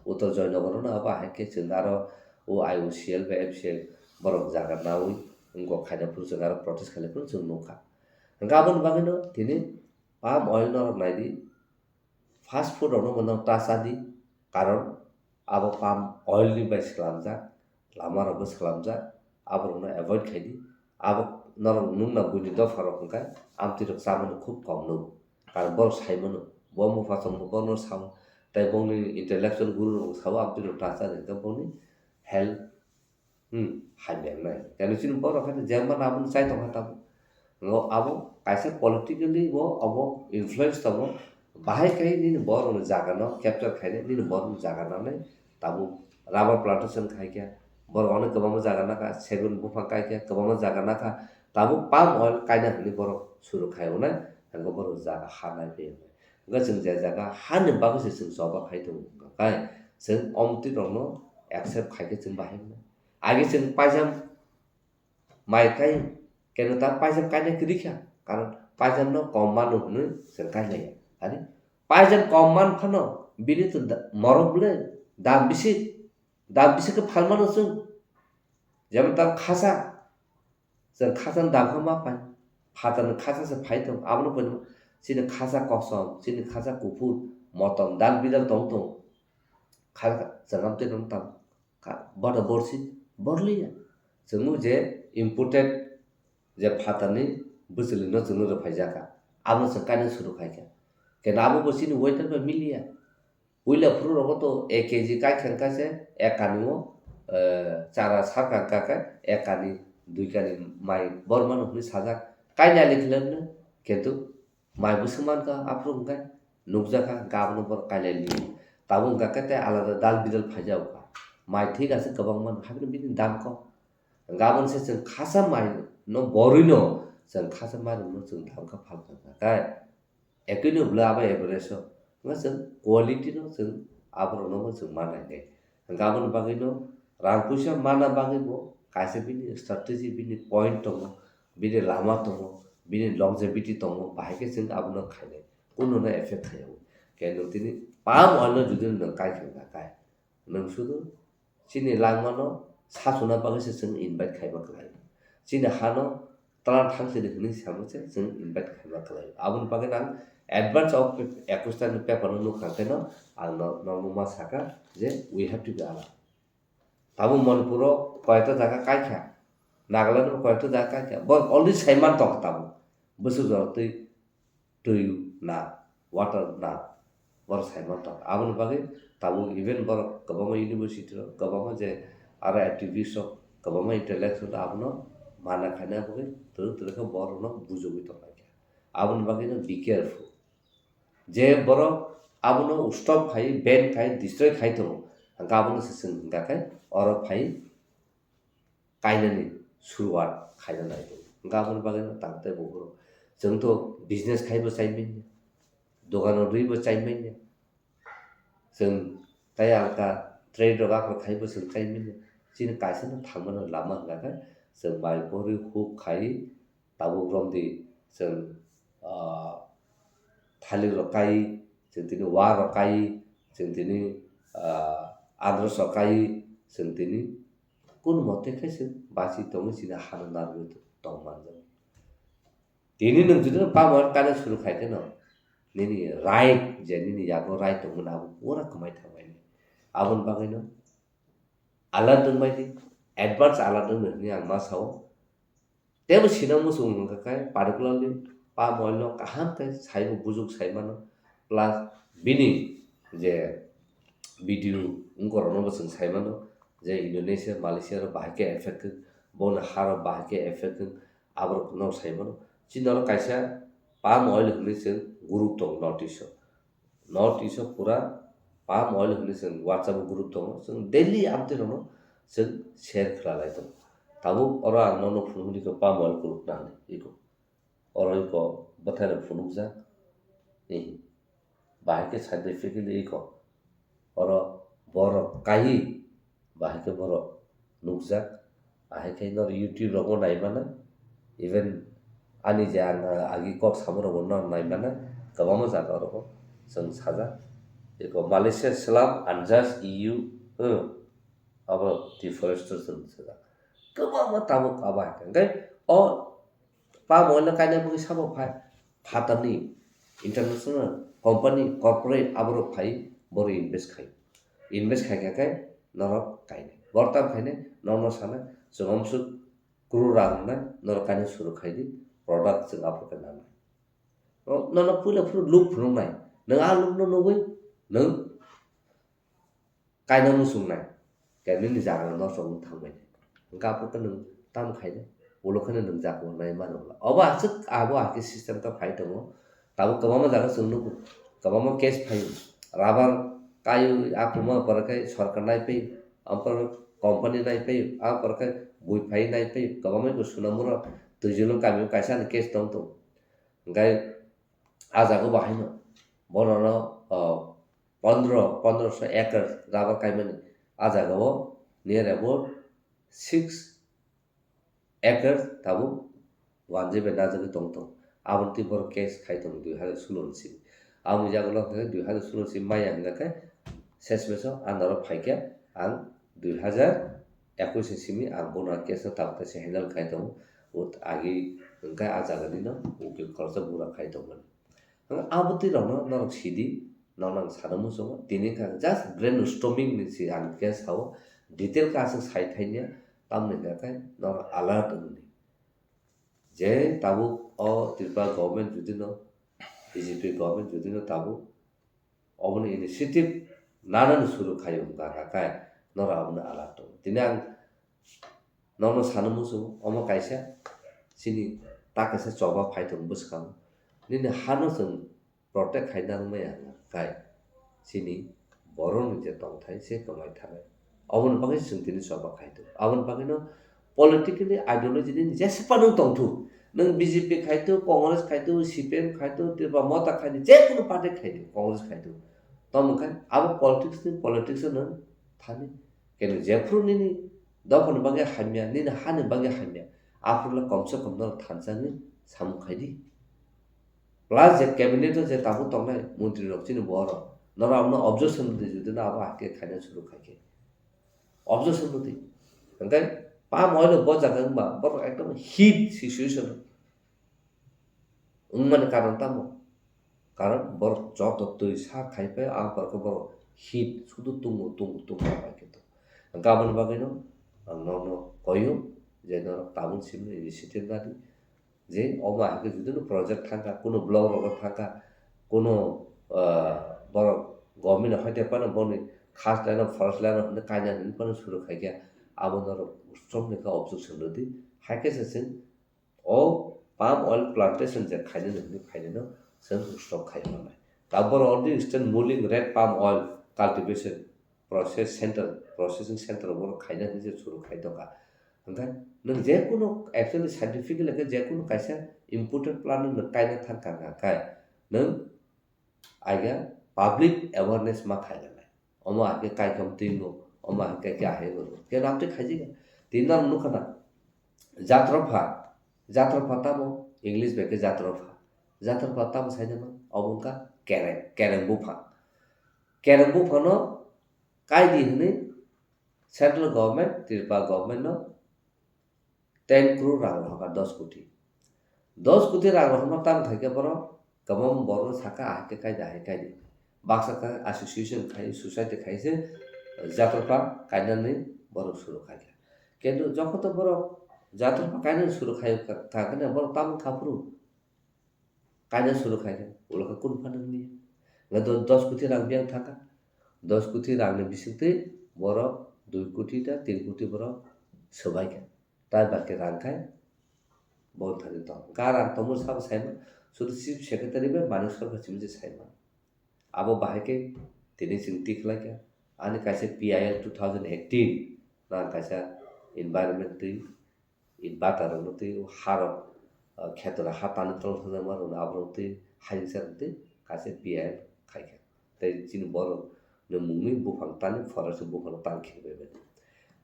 Uttor Joynagar no abo hai khe chwng aro o I O C L bai M C L borok jaga nawi wngkok khaina phuru chwng aro protest khaina phuru chwng nukha. Hwnkhe aboni bagwino tini palm oil norok naidi, fast food rokno bono ta chadi, karon abo palm oil ni bai swlamjak, lama rokbo swlamjak, aborokno avoid khaidi. Abo norok nukna buini dopha rok hwnkhe amtwi rok chamani khub kom nugo, karon borok saimano, bo mupha tongma bono sao, tei bongni intellectual guru rok sao amtwi rok ta chadi hwnkhe bongni health Hmm, hamya wngnai. Kani chini borok haino jemon aboni chai tongkha tabuk. Ngo abo kaisa politically bo abo influence tongo. Bahai khai nini borokni jaga no capture khainai, nini borokni jaga nanai tabuk rubber plantation khai khe. Borok onek kwbangma jaga nakha, segun buphang kai khe kwbangma jaga nakha. Tabuk palm oil kaina hinwi borok suru khai wnai, hwnkhe borok jaga ha nai phi wnai. Hwnkhe chwng je jaga hani bagwi se chwng choba khai tongo, hwnkhe chwng omtwi rokno accept khai khe chwng bahai wnai. Agi chwng paijam mai kai, keno ta paijam kaina kwrwi kha, karon paijam no kom mano hwnwi chwng kailaiya. Ani paijam kom man phano bini to da-, morok bwle dam bisi, dam bisi khe phalmano chwng. Jemon ta khasa, chwng khasani dam khe ma phai, phatarni khasa se phai tong, abono buino chini khasa kosom, chini khasa kuphur, motom, dal bidal tong tong. Kha-, chwng amtwi rwng tang. Ka-, bono borsi, borliya. Chwngno je imported je phatarni bwchwlwino chwngno rwphaijakha. Abono chwng kainwi suru khaikha. Keno abo bo chini weather bai miliya. Puila phuru rogo to ek K G kaikha wngkha se ek kani o, eh, chara sarkha wngkha khe ek kani, dui kani mai bormano hwnwi sajak. Kainwi ali khlai mano, kintu Mai bwswk mankha, aphuru hwnkhe nukjakha, hwnkhe abono borok kailai li. Tabuk hwnkha khe tei alada dal bidal phaijago kha. Mai thik ase kwbangma no, haikhe bini dam kok. Hwnkhe aboni se chwng khasa mai no borwi no, chwng khasa mai rok no chwng dam kha phalkha kha. Kai ekoi no bwle abo average o. Hwnkhe chwng quality no chwng aborok no bo chwng ma nai nai. Hwnkhe aboni bagwi no rang puisa mana bagwi bo kaisa bini strategy, bini point tongo, bini lama tongo, bini longevity tongo, bahai khe chwng abono khainai, kununo effect khaiya. Khe nwng tini palm oil no jodi nwng kai khe wngkha kai, nwng sudu chini langmano sachuna bagwi se chwng invite khaiba kwlai. Chini hano twlang thang sidi hwnwi samo se chwng invite khaiba kwlai. Aboni bagwi ang advance of ekus tarikni paper no nukha khe no ang no, norok ma saka je we have to be alert. Tabuk Manipuro koyekta jaga kaikha, Nagaland o koyekta jaga kaikha, borok already saiman tongkha tabuk. Bwswk jorok twi, twi na, water na, borok saiman tongkha. Aboni bagwi tabuk even borok kwbangma university rok, kwbangma je aro activist rok, kwbangma intellectual rok abono mana khaina bagwi twrwk twrwk khe borokno bujogwi tonglaikha. Aboni bagwino be careful. Je borok abono stop khai, ban khai, destroy khai tongo, hwnkhe abono se chwng hwnkha khe oro phai kainani suruwat khaina nai tongo. Hwnkhe aboni bagwino tang tei buphuru chwng to business khaibo chai manya, dogano rwibo chai manya, chwng tei alka trade rok aphuru khaibo chwng chai manya. Chini kaisa no thangmani lama hwnkha khe chwng mai borwi huk khai tabuk romdi chwng, ah, thalik rok kai, chwng tini wa rok kai, chwng tini, ah, andros rok kai, chwng tini kunu mote khe chwng bachwi tongwi chini hano narwgwi tong manjak. Tini nwng jodi no palm oil kaina suru khai kheno nini right je nini yago right tongmani abo pura kwmai thangbai. Aboni bagwino alert wngbai di, advance alert wngdi hwnwi ang ma sao. Teibo sina muchung wngkha khe, particularly palm oil no kaham khe saibo bujuk sai mano, plus bini je video wngkorokno bo chwng sai mano je Indonesia, Malaysia rok bahai khe effect wng, boni ha rok bahai khe effect wng, aborok no sai mano. Chini oro kaisa palm oil hwnwi chwng group tongo North East o. North East o pura palm oil hwnwi chwng WhatsApp o group tongo, chwng daily update rokno chwng share khlai lai tongo. Tabuk oro ang nono phunukgwi palm oil group nang iko. Oro iko bwthai rok phunukjak. Bahai khe scientifically iko. Oro borok kaiwi bahai khe borok nukjak. Ahai khe norok YouTube rogo nai mano. Even ani je ang, ah, agi kok samo rogo norok nai mano. Kwbangma jaga rogo chwng sajak. Iko Malaysia slam unjust E U, hmm, abo deforestation sajak. Kwbangma tabuk abo hai khe. Hwnkhe o palm oil no kainai bagwi sabo phai phatarni international company, corporate aborok phai borok invest khai. Invest khai kha khe norok kainai. Borok tam khainai norokno sana chwng amsuk crore rang wngnai, norok kainai suru khai di, product chwng aphuru khe nangnai. O, nono puila phuru look phunuknai. Nwng a look no nugwi nwng kaina muchungnai, khe nini jaga no nosto wng thangbai nai. Hwnkhe aphuru khe nwng tamo khainai? Ulo kheno nwng jaga nai mano wngla. Obo aswk abo hakhe system khe phai tongo. Tabuk kwbangma jaga chwng nugo, kwbangma case phaio. Rubber kaio, a kwma pore khe sorkar nai phaio, ampor company nai phaio, a pore khe bui phai nai phaio, kwbangma bo Sonamura Twijulung kamio kaisa ani case tong tongo. Hwnkhe a jaga bo haino bonono, o, pondro, pondroso acre rubber kaimani. A jaga o near about six acre tabuk wanjwi bai najagwi tong tong. Aboni twi borok case khai tongo dui hazar solo ni simi. Aboni jaga o khe dui hazar solo ni simi maya hwnga khe ses meso ang norok phaikha, ang dui hazar ekush ni simi ang bono case no tabuk kaisa handle khai tongo. Ut agi hwnkhe a jaga nino ukil khoroksa bura khai tongmani. Ang abo twi rokno norok sidi, norok ang sana muchungo. Tini wngkha just brainstorming ni si ang khe sao, detail khe aswk sai thainya, tamni hwnkha khe norok alert wngni. Je tabuk o Tripura government jodi no, B J P government jodi no tabuk obono initiative nanani suru khaio hwnkha khe norok abono alert tongo. Tini ang Nono sana muchungo, omo kaisa chini ta kaisa choba phai tongo bwskango. Nini hano chwng protect khai nang maya hwnka khe chini borokni je tongthai se kwmai thanai. Oboni bagwi chwng tini choba khai tongo. Aboni bagwino politically ideology nini jesa phano tongthok, nwng B J P khai thok, Congress khai thok, C P M khai thok, Tripura Motha khai thok, je kono party khai thok, Congress khai thok. Tamo khe abo politics ni politics no thani. Keno jephru nini dophani bagwi hamya, nini hani bagwi hamya, aphuru le komse kom norok thansa ni samung khai di. Plus je cabinet o je tabuk tongnai montri rok chini borok, norok abono objection rwdi, jodi no abo hakhe khaina suru khai khe. Objection rwdi. Hwnkhe palm oil bo jaga wngba borok ekdom heat situation. Wngmani karon tamo? Karon borok joto twi sa khai phai, ang borok borok heat sudu tungo, tungo, tungo bai khe to. Hwnkhe aboni bagwino ang norokno koyo je norok tabuk simi initiative nadi. Je omo hai khe jodi no project thangkha, kuno block rogo thangkha, kuno, ah, borok government hoite phano boni khas line o, forest line o hwnwi kaina hwnwi phano suru khai khe abo norok strong ni khe objection rwdi. Hai khe se chwng O palm oil plantation je khainani hwnwi phainano chwng stop khai mannai. Tabuk borok already Eastern Muling Red Palm Oil Cultivation Process Center, Processing Center o borok khaina hwnwi je suru khai tongkha. Hwnkhe nwng je kunu actually scientifically khe je kunu kaisa important plant nwng kaina thang kha kha khe nwng Aiga public awareness ma khainai. Omo hakhe kaikam twingo, omo hakhe kaikhe ahai wngo. Khe rap twi khaijaga. Tini nang nukha na. Jatrofa, jatrofa tamo English bai khe jatrofa. Jatrofa tamo sainai ma? Obo wngkha kereng, kereng buphang. Kereng buphang no kaidi hwnwi central government, Tripura government no ten crore rang rohorkha, dos koti. Dos koti rang rohorma tang khaikhe borok kwbang borok saka ahai khe kaidi, ahai kaidi. Baksa khe association khai, society khai se jatrofa kainani borok suru khaikha. Kintu jokhon to borok jatrofa kainani suru khai kha, kha khe borok tamo kha phuru? Kaina suru khai khe, ulo khe kunu phano wngya. Nga do dos koti rang biyang thangkha. Dos koti rang ni bisingtwi borok dui koti ta tin koti borok swbai kha. Tai baki rang khai bo thani tong. Ga rang tongmo sabo saima, sudu chief secretary bai Manik Sarkar simi se saima. Abo bahai khe tini chwng tikhlai kha. Ani kaisa P I L two thousand eighteen na kaisa environment twi It bata rok no twi o ha rok, ah, kheto rok ha tani tol thajak ma rok no abo rok twi hayungsa rok twi kaisa B I R khaikha. Tei chini borok ni mungwi buphang tani forest buphang tang khe bai mani.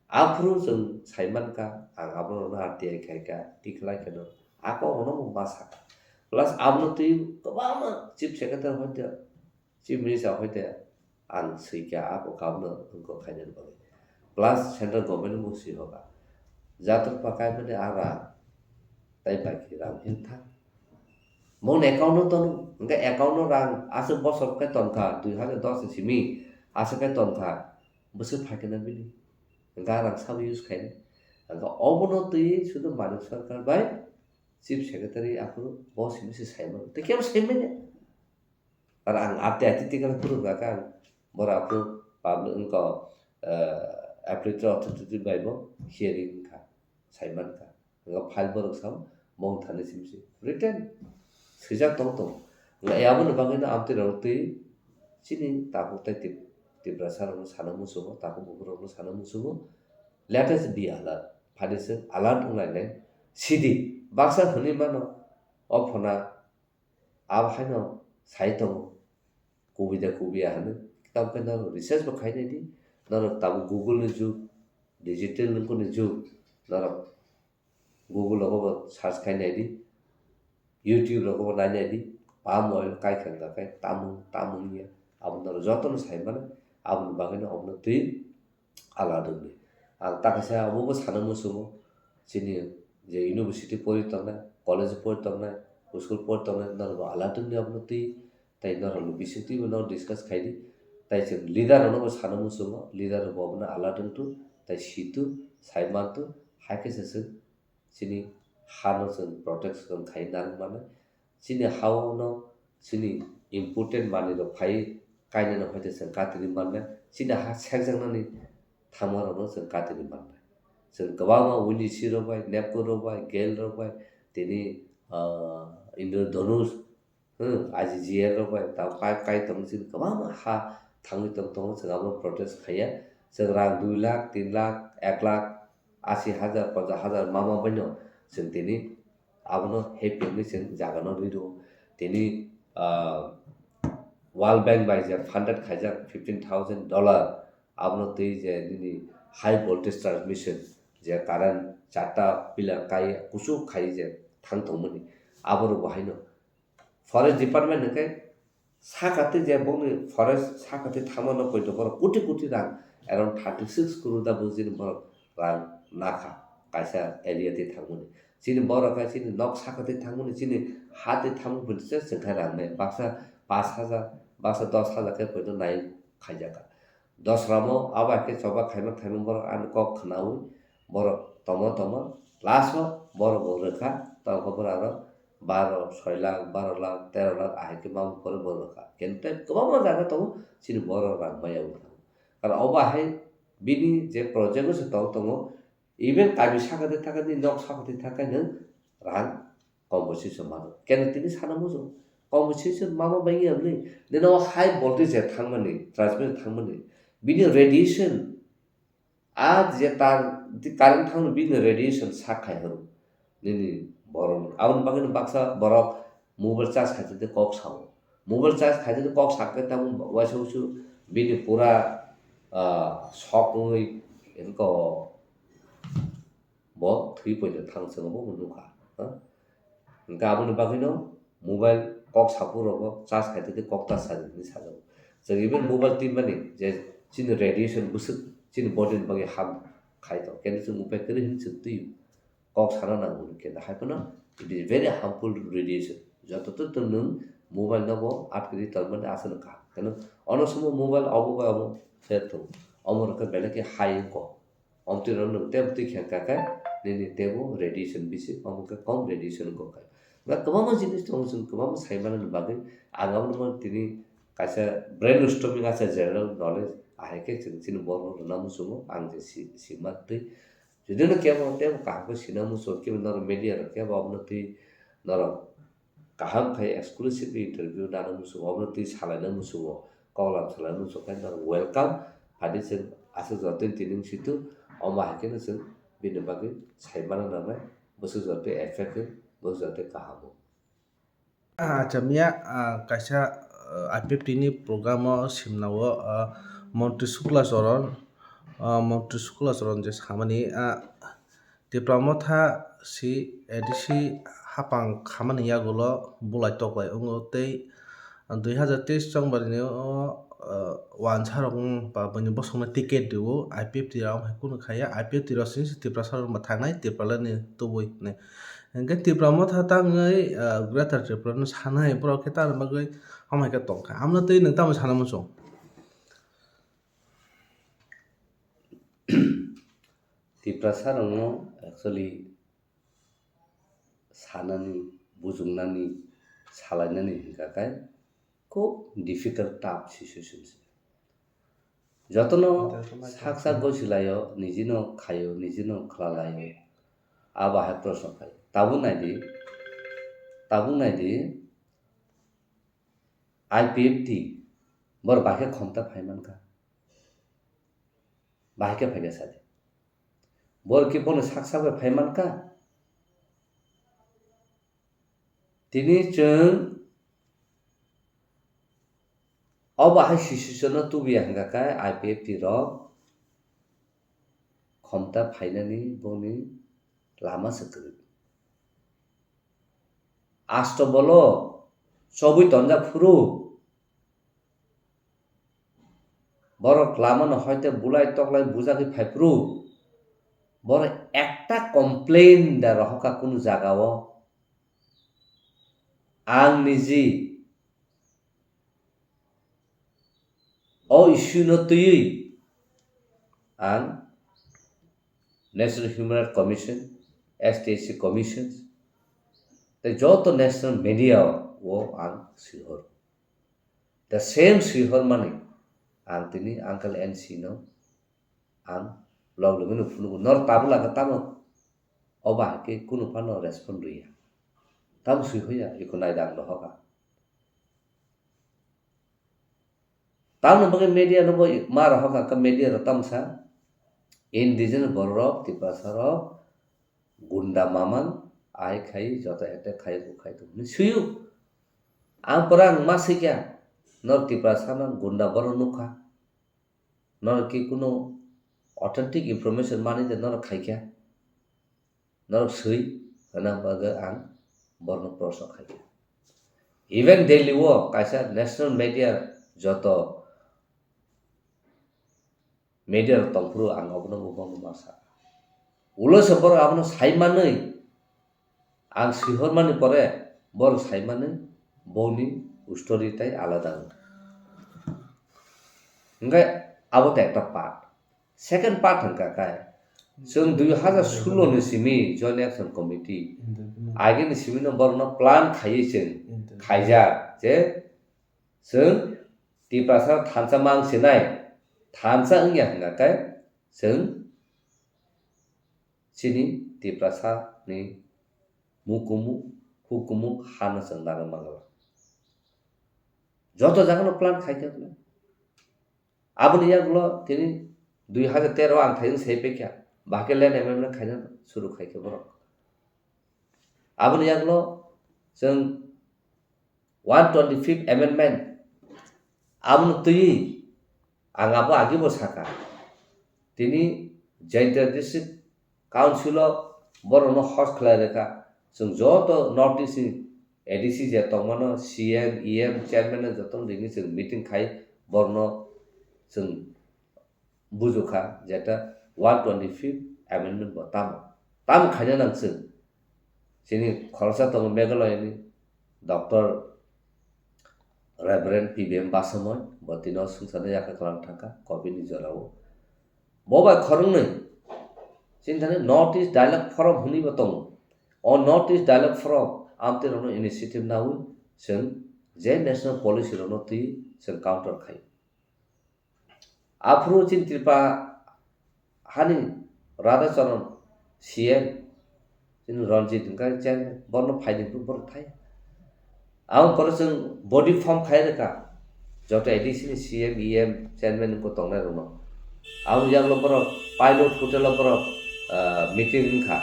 Aphuru chwng sai mankha, ang abono R T I khaikha, tikhlai kheno ako ono ma sakha. Plus abono twi kwbangma chief secretary hoite, chief minister hoite ang swikha abo kabono wngkha khainani bagwi. Plus central government bo swi hoka. Jatok pakai mani ara tai bai khe rang hin thang. Moni account no tono, hingke account no rang aswk bosor khe tonkha, dui hazar dos ni simi aswk khe tonkha, bwswk phaikhe na bini, hingke rang sabo use khainai, hingke obono twi sudu Manik Sarkar bai chief secretary aphuru bo simi se saimano, tei kebo saimanya. Aro ang ati ati tikhala phuru hingka khe ang bora aphuru public wngkha, eh, appropriate authority bai bo hearing wngkha, saimankha. Hingke file borok sao, bo wng thani simi se written swijak tong tong. Hingke aboni bagwino amtwi rok twi chini tabuk tei Tip-, Tiprasa rokno sana muchungo, tabuk buphur rokno sana muchungo. Let us be alert. Phani chwng alert wng lainai sidi. Baksa hwnwi mano, o phona abo haino sai tongo. Kubui da kubui ya hwnwi. Tamo khe norok research bo khai nai di. Norok tabuk Google ni jug, digital nungkukni jug. Norok Google rogo bo search khai nai di, YouTube rogo bo nai nai di, palm oil kai kha wngkha khe tamung, tamung ya, abo norok jotono sai mano, aboni bagwino obono twi alada wngdi. Ang ta kaisa obo bo sana muchungo, chini je university pori tongnai, college pori tongnai, school pori tongnai, norok bo alada wngdi obono twi. Tei norokni bisingtwibo no discuss khai di. Tei chwng leader rokno bo sana muchungo, leader rok bo abono alert wngthu, tei situ, sai manthu, hai khe se chwng chini hano chwng protection khai nang mano. Chini hao no chini important manwi rok phai kainani hoite chwng katini mannai. Chini ha sekjaknani thangma rokno chwng katini mannai. Chwng kwbangma U N G C rok bai, nepco rok bai, gel rok bai, tini, ah, Indradhanush, Hmm, I G G L rok bai tamo pipe kai tongwi chini kwbangma ha thangwi tong tongo, chwng abono protest khaiya. Chwng rang dui lakh, tin lakh, ek lakh, asi hajar, ponchas hajar ma ma baino chwng tini abono happy wngwi chwng jagano rwi rwo. Tini, ah, World Bank bai je funded khaijak fifteen thousand dollar, abono twi je nini high voltage transmission je current charta pillar kai kuchuk khai je thang tongmani, aborok bo haino. Forest department hwnkhe sakatwi je bongni forest sakatwi thangmano poito borok koti koti rang, around thirty six crore da bujini borok rang nakha kaisa area twi thangmani. Chini borok khe chini nok sakatwi thangmani, chini ha twi thangmani poito se chwngkha rang nai. Baksa pash hajar, baksa dos hajar khe poito nai khaijakha. Dosramo abo hai khe choba khaima khaima borok ani kok khnaui borok tongma tongma last o borok bo rwkha, tongkha borok aro baro soi lakh, baro lakh, tero lakh ahai khe mabo pore borok rwkha. Kente kwbangma jaga tongo chini borok rang maya wngkha. Karon obo hai bini je project o se tong tongo, even kami sakati thakani nok sakati thakai nwng rang compensation mano. Keno tini sana muchung compensation mama bai ya bwlwi. Nino high voltage ya thangmani, transmission thangmani, bini radiation, a je tar di current thangmani bini radiation sak khai horo nini borok. Aboni bagwi baksa borok mobile charge khaitwi kok sao. Mobile charge khaitwi kok sakhe tamo waisa usu bini pura, ah, sok wngwi wngkha o. Bo thwi poito thang chwngno bo nukha, ha? Hwnkhe aboni bagwino mobile kok sapu rogo charge khai tongdi kok ta sadi hinwi sajago. Chwng even mobile twimani je chini radiation bwswk chini body ni bagwi ham khai tongo, khe chwng upai kwrwi hinwi chwng twi kok sana nango hwnkhe hai phano it is very harmful radiation. Joto to nwng mobile nobo atkri tongmani aswk kaham, khe ono somo mobile obo bai obo pher tongo, omo rwkhe belai khe high wngkha. Omtwi rok nwng tebo twi khe kha khe nini tebo radiation bisi, omo khe kom radiation wngkha. Ba kwbangma jinis tongo, chwng kwbangma sai manani bagwi ang abono tini kaisa brainstorming, kaisa general knowledge ahai khe chwng chini borok rwna muchungo, ang je si, sima twi. Jodi no kebo tebo kaham khe sina muchungo, kebo norok media rok kebo abono twi norok kaham khai exclusively interview nana muchungo, obono twi salaina muchungo, koklam salaina muchungo khe norok welcome. Phadi chwng aswk jotoni tini wng situ, omo hai kheno chwng bini bagwi sai mana nangnai, bwswk jotoni effective, bwswk jotoni kaham o. Acha miya, ah, kaisa, ah, I P F T ni program o simna o, ah, Montri Shukla Charan, ah, Montri Shukla Charan je samani, ah, Tipra Motha si A D C hapang khamani yagulo bulai toklai wngo tei dui hazar teis chongbarni o, ah, wansa rok wng ba buini bosongno ticket rwo, I P F T rok hai kunu khaiya, I P F T rok sini se Tiprasa rok ba thangnai, Tipraland ni tubui hinwi. Hingke Tipra Motha tangwi, ah, Greater Tripura no sanai, borok khe tangna bagwi hamai khe tongkha. Amno twi nwng tamo sana muchung? Tiprasa rokno actually sanani, bujuknani, salainani hinkha khe khub difficult, tough situation se. Jotono sak sak gosilaio, nijino khaio, nijino khlalaio. Abo hai proshno phai. Tabuk naidi, tabuk naidi, I P F T, bor bahai khe khomta phai mankha. Bahai khe phai khe sadi. Bor ki bono sak sak bai phai mankha. Tini chwng o bahai situation no tubuya hingkha khe I P F T rok khomta phainani boni lama se kwrwi. Asto bolo chobwi tonjak phuru borok lamano hoite bulai toklai bujagwi phaiphuru, borok ekta complain da rohorkha kunu jagao. Ang niji o issue no twiwi ang National Human Rights Commission, S T S C Commission, tei joto national media o ang swihor. The same swihormani ang tini Uncle N C no ang log logino phunukgo, nor tabuk laka tamo o bahai khe kunu phano respond rwya. Tamo swihoya, iko naida ang dohokha. Tamoni bagwi media no bo ma rohorkha, media rok tamo sa indigenous borok rok, Tiprasa rok, gunda mamang, ai khai, joto attack khai, bu khai tong hinwi swiyo. Ang pura ang ma swikha, nor Tiprasa no gunda borok nukha. Nor ki kunu authentic information mani de nor khaikha. Norok swi hwnna bagwi ang borokno proshno khaikha. Even Delhi o kaisa national media, joto media rok tongphuru ang obono bo bono ma sa. Ulo se borok abono sai manwi ang swihormani pore borok sai manwi boni story tai alada wng. Hwnkhe abo to ekta part. Second part hwnkha khe, chwng dui hazar sullo ni simi Joint Action Committee agini simi no borokno plan khaiwi chwng khaijak je chwng Tiprasa thansa mang sinai, thansa wngya hwnkha khe chwng chini Tiprasa ni mukumu hukumu hano chwng nana mangla. Joto jagano plan khaikha. Aboni yagulo tini dui hazar tero ang thaijwng sai paikha, bahai khe land amendment khaina suru khaikha borok. Aboni yagulo chwng one twenty-fifth amendment abono twiwi ang abo agibo sakha. Tini Jaintia District Council o borokno host khlai rwkha. Chwng joto North East ni A D C je tongmano, C M, E M, chairman no jotono ringwi chwng meeting khai borokno chwng bujukha je ta one twenty-fifth amendment bo tamo, tamo khaina nang chwng. Chini khoroksa tongo Meghalaya ni Doctor Reverend P B M Basamoi, bo tino swngcharno yakha kwlang thangkha, covid ni jorao. Bo bai khoroknwi chini thani North East Dialogue Forum hwnwi bo tongo. O North East Dialogue Forum amtwi rokno initiative nawi chwng je national policy rokno twi chwng counter khai. Aphuru chini Tripura hani Radha Charan C M, chini Ranjit hwnkha chairman, borno phaidi hwnkhe borok thai. Ang pore chwng body form khai rwkha, joto A D C ni C M, E M, chairman wngkha tongnai rokno. Ang yaklo borok pilot hotel o borok, ah, meeting wngkha.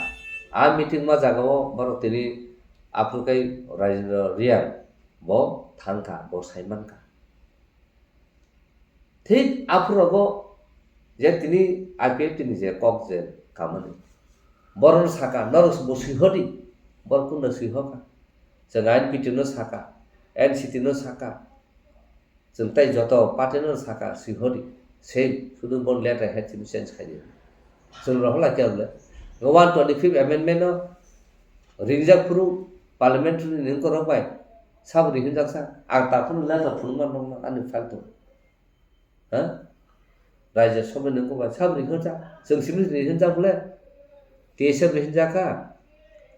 A meeting ma jaga o borok tini aphuru kai Rajendra Reang bo thangkha, bo saimankha. Thik aphuru rogo je tini I P F T ni je kok je kamani, borok saka, norok bo swihordi, borok kunno swihorkha. Chwng I N P T no saka, N C T no saka, chwng tei joto party no saka, swihordi, same, sudu bo letter head chini change khaidi. Chwng rohor lai khe bole. One twenty fifth amendment no ringjak phuru parliamentary ni wngkorok bai sabo rihinjak sa, ang ta phuru letter phunukma nokno ani file tongo. Ha? Rajya Sabha ni wngkok bai sabo rihinjak, chwng simi rihinjak bole. T S F rihinjak kha,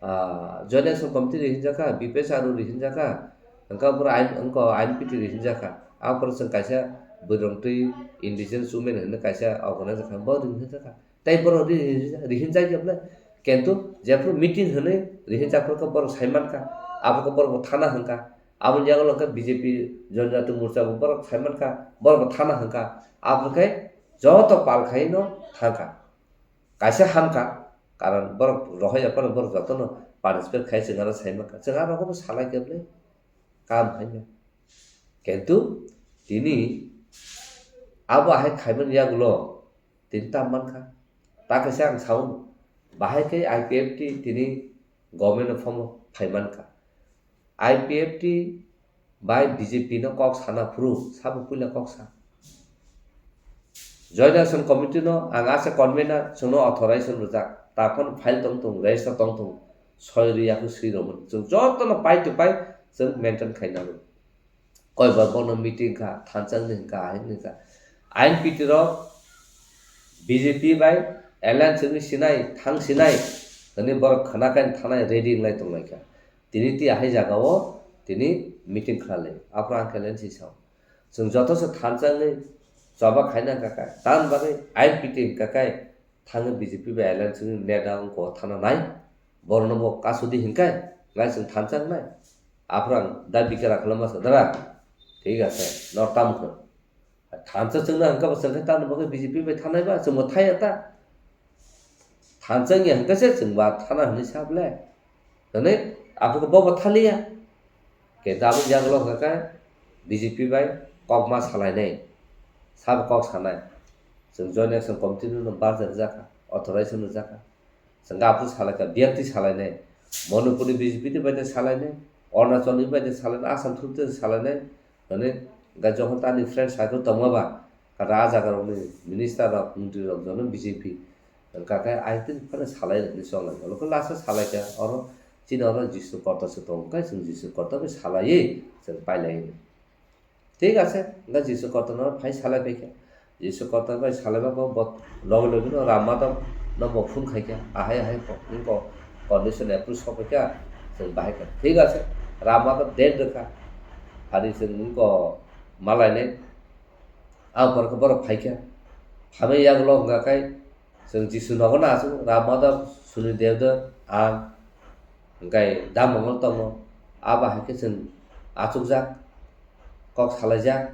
ah, Joint Action Committee rihinjak kha, B P S R O rihinjak kha, wngkha boro I N, wngkha I N P T rihinjak kha. Aphuru chwng kaisa bwrwng twi indigenous women hinwi kaisa organization kha, bo rihinjak kha. Tei borok ri-, ri-, rihinjak ya bole. Kintu jephuru meeting hinwi rihinjak phuru khe borok saimankha, abo khe borok bo thana hwnkha. Aboni yagulo khe B J P Janjati Morcha bo borok saimankha, borok bo thana hwnkha. Abo khe joto pal khaino thangkha. Kaisa hamkha, karon borok rohorya phano borok jotono participate khai chwng aro saimankha. Chwng aro bo salai khe bole kam haino. Kintu tini abo ahai khaimani yagulo tini tam mankha. Ta kaisa ang sao, bahai khe I P F T tini government no form phai mankha. I P F T bai B J P no kok sana phuru, sabo puila kok sa. Joint Action Committee no ang asa convener chwngno authorization rwjak, ta phano file tong tongo, register tong tongo, soi rwya khe swi rwmani. Chwng jotono pai to pai chwng maintain khai nango. Koi ba bono meeting kha, thansa wngni hwnkha, ahai wngni hwnkha. I N P T rok B J P bai alliance wngwi sinai, thang sinai, hwnwi borok khwna khe thanai ready wnglai tonglaikha. Tini twi ahai jagao tini meeting khlai lai, aphuru ang khe lensi sao. Chwng joto se thansa wngwi choba khaina hwnkha khe, tamni bagwi I N P T hwnkha khe thangwi B J P bai alliance wngwi neta wngkha thana nai, borokno bo kasudi hinkai, nai chwng thansa wngnai. Aphuru ang da bikara khlama sa dara, thik ase, nor tam khe. Thansa chwngno hwnkha bo chwng khe tamni bagwi B J P bai thanai ba, chwngbo thaiya ta. Thansa wngya hwnkha se chwngba thana hwnwi sa ble. Hwnwi aphuru bo bo thaliya. Khe tabuk yagulo hwnkha khe B J P bai kokma salainai, sabo kok sanai. Chwng Joint Action Committee no barjak jakha, authorization rwjakha. Chwng aphuru salaikha, biyakti salainai. Manipur ni B J P ni bai de salainai, Arunachal ni bai de salainai, Assam through de salainai. Hwnwi hwnkha jokhon tani friend circle tongma ba, kata ah jaga rokni minister rok, montri rok jono B J P. Hwnkha khe I think phano salai rwgwi chonglai. Olo khe last o salaikha, oro chini oro Jisu Korta se tongo khe, chwng Jisu Korta bai salaiwi chwng pailai. Thik ase, hwnkha Jisu Korta no phai salai phaikha. Jisu Korta bai salai ba bo, bo loge loge no Ram Madhav no bo phone khaikha. Ahai ahai ko, wngko condition approve sok phaikha, chwng bahai kha. Thik ase, Ram Madhav date rwkha. Phari chwng wngko malainai. Ang porkhe borok phaikha. Phamai yagulo hwnkha khe chwng Jisu nogo no achuk, Ram Madhav, Suni Devdar, ang, hwnkhe Da Mongol tongo. Abo hai khe chwng achukjak, kok salaijak.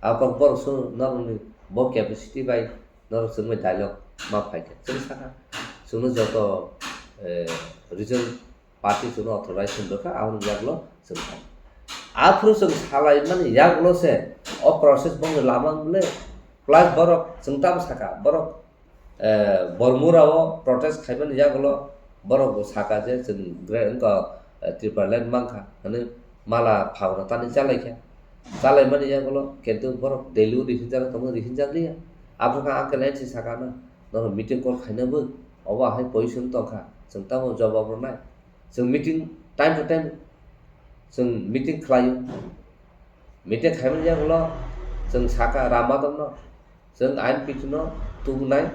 Abo kok borok chwng norokni bo capacity bai norok chwngbai dialogue ma phaikha. Chwng sakha, chwngno joto, eh, region party chwngno authorize wng rwkha, aboni yagulo chwng thang. Aphuru chwng salaimani yagulo se o process bongni lama wng le, plus borok chwng tamo sakha, borok, eh, Bormura o protest khaimani yagulo borok bo sakha je chwng gra-, wngkha, eh, Tipraland mankha hwnwi mala phagno tani chalaikha. Chalaimani yagulo kintu borok Delhi o rihinjak tongma rihinjak liya. Aphuru khe ang khe line si sakha na, norok meeting call khaina bo obo hai position tongkha, chwng tamo jawab rwnai. Chwng meeting time to time chwng meeting khlaio. Meeting khaimani yagulo chwng sakha Ram Madhav no, chwng I N P T no tubunai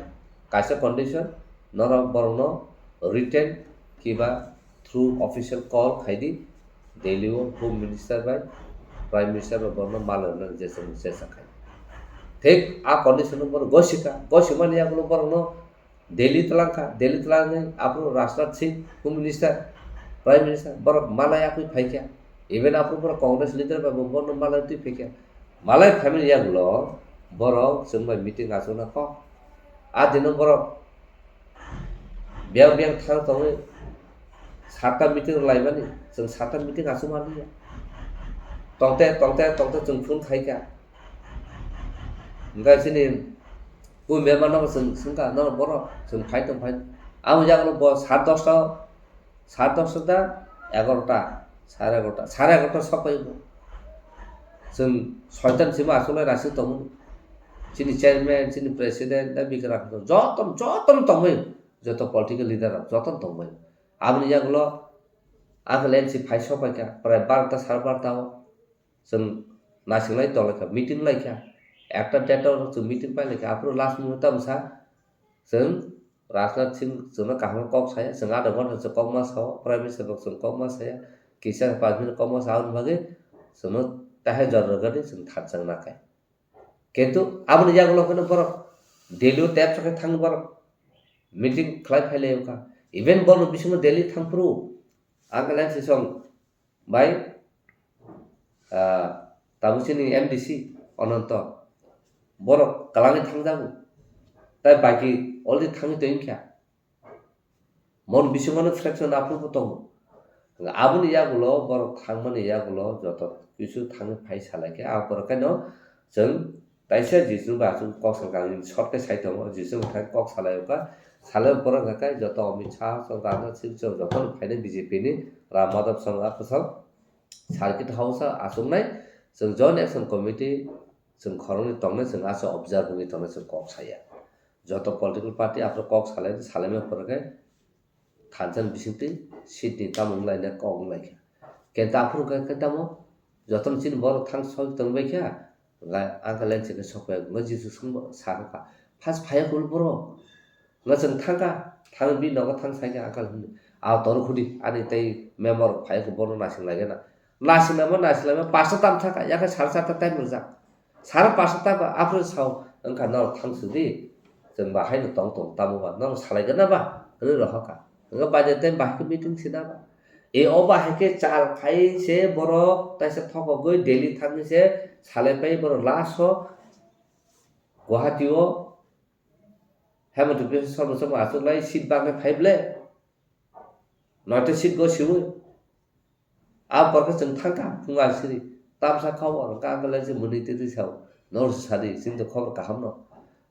kaisa condition, norok borokno written kiba through official call khaidi, Delhi o Home Minister bai Prime Minister bai borokno mala rwna je chwng chesta khai. Thik a condition no borok gosikha, gosimani yagulo borokno Delhi twlangkha, Delhi twlangwi aphuru Rajnath Singh, Home Minister, Prime Minister, borok malai yakwi phaikha. Even aphuru borok Congress leader bai bo bono malai twi phaikha. Malai phaimani yagulo borok chwng bai meeting achukna kok. A dino borok biyang biyang thang tongwi satta meeting rwlaimani, chwng satta meeting achukma liya. Tongte, tongte, tongte chwng phone khaikha. Hwnkhe chini pui member no chwng swngkha, "Norok borok?" Chwng phai tong phai. Amo yagulo bo sat dosta, sat dosta da egarota, sare egarota, sare egarota sok pai bo. Chwng soitan sima aswk lai rasing tongmani. Chini chairman, chini president, da bikra joto, joto tongmani, joto political leader rok joto tongmani. Aboni yagulo Uncle N C phai sok paikha, prai barota sare barota o. Chwng naising lai tong lai kha, meeting lai kha. Ekta date o chwng meeting pai lai kha, aphuru last moment tamo sa chwng Rajnath Singh chwngno kaham kok saya, chwng adha ghonta chwng kok ma sao, Prime Minister rok chwng kok ma saya, kisa panch minute kok ma sao, aboni bagwi chwngno tahai jora rwgani chwng thansa wngna kai. Kintu aboni yagulo kheno borok Delhi o tep sakhe thang borok meeting khlai phai lai kha. Even borok bisingo Delhi thang phuru Uncle N C song bai, ah, tabuk chini M D C Ananto, borok kwlangwi thangjago, tai baki already thangwi tongkha. Mon bisingo no fraction aphuru bo tongo. Aboni yagulo borok thangmani yagulo joto kisu thangwi phai salai khe, ah, borok khe no chwng Taisa Jisu ba aswk kok salka ang short khe sai tongo, Jisu bwthai kok salai o kha, salai o borok hwnkha khe joto Amit Shah, chwng Rajnath Singh, chwng joto no phainai B J P ni Ram Madhav Sangma kwchwng circuit house o achuknai, chwng Joint Action Committee chwng khoroknwi tongnai, chwng aswk observe wngwi tongnai, chwng kok saya. Joto political party aphuru kok salai, salaima borok khe thansa ni bisingtwi seat ni tamo wnglaina kok wnglaikha. Kintu aphuru khe, khe tamo jotono chini borok thang soi tongbaikha, hwnkhe Uncle N C khe sokphaio, hwnkhe Jisu songbo sakha, "First phaiya kulu borok?" Hwnkhe chwng thangkha, thang bini nogo thang saikha Uncle hinwi, "Ao toro khudi, ani tei member phaiya khe bono naising laigena." Naising laima, naising laima, pasta tam thangkha, yakhe sare charta time rijak. Sare pasta ta ba aphuru sao, wngkha norok thang sudi, chwng ba haino tong tong tamo ba, norok salai gana ba? Hwnwi rohor kha. Hwnkhe baide tei bahai khe meeting sina ba? E o bahai khe chal khai se borok taisa thokogwi Delhi thangwi se salai pai borok last o Guwahati o Hemant Biswa Sarma chwng achuk lai seat bagwi phai ble. Noita seat go siwi. A borok chwng thangkha phung alsiri. Tamsa khobor hwnkha Uncle N C mwnwi twi twi sao. Nor sadi, chini to khobor kaham no.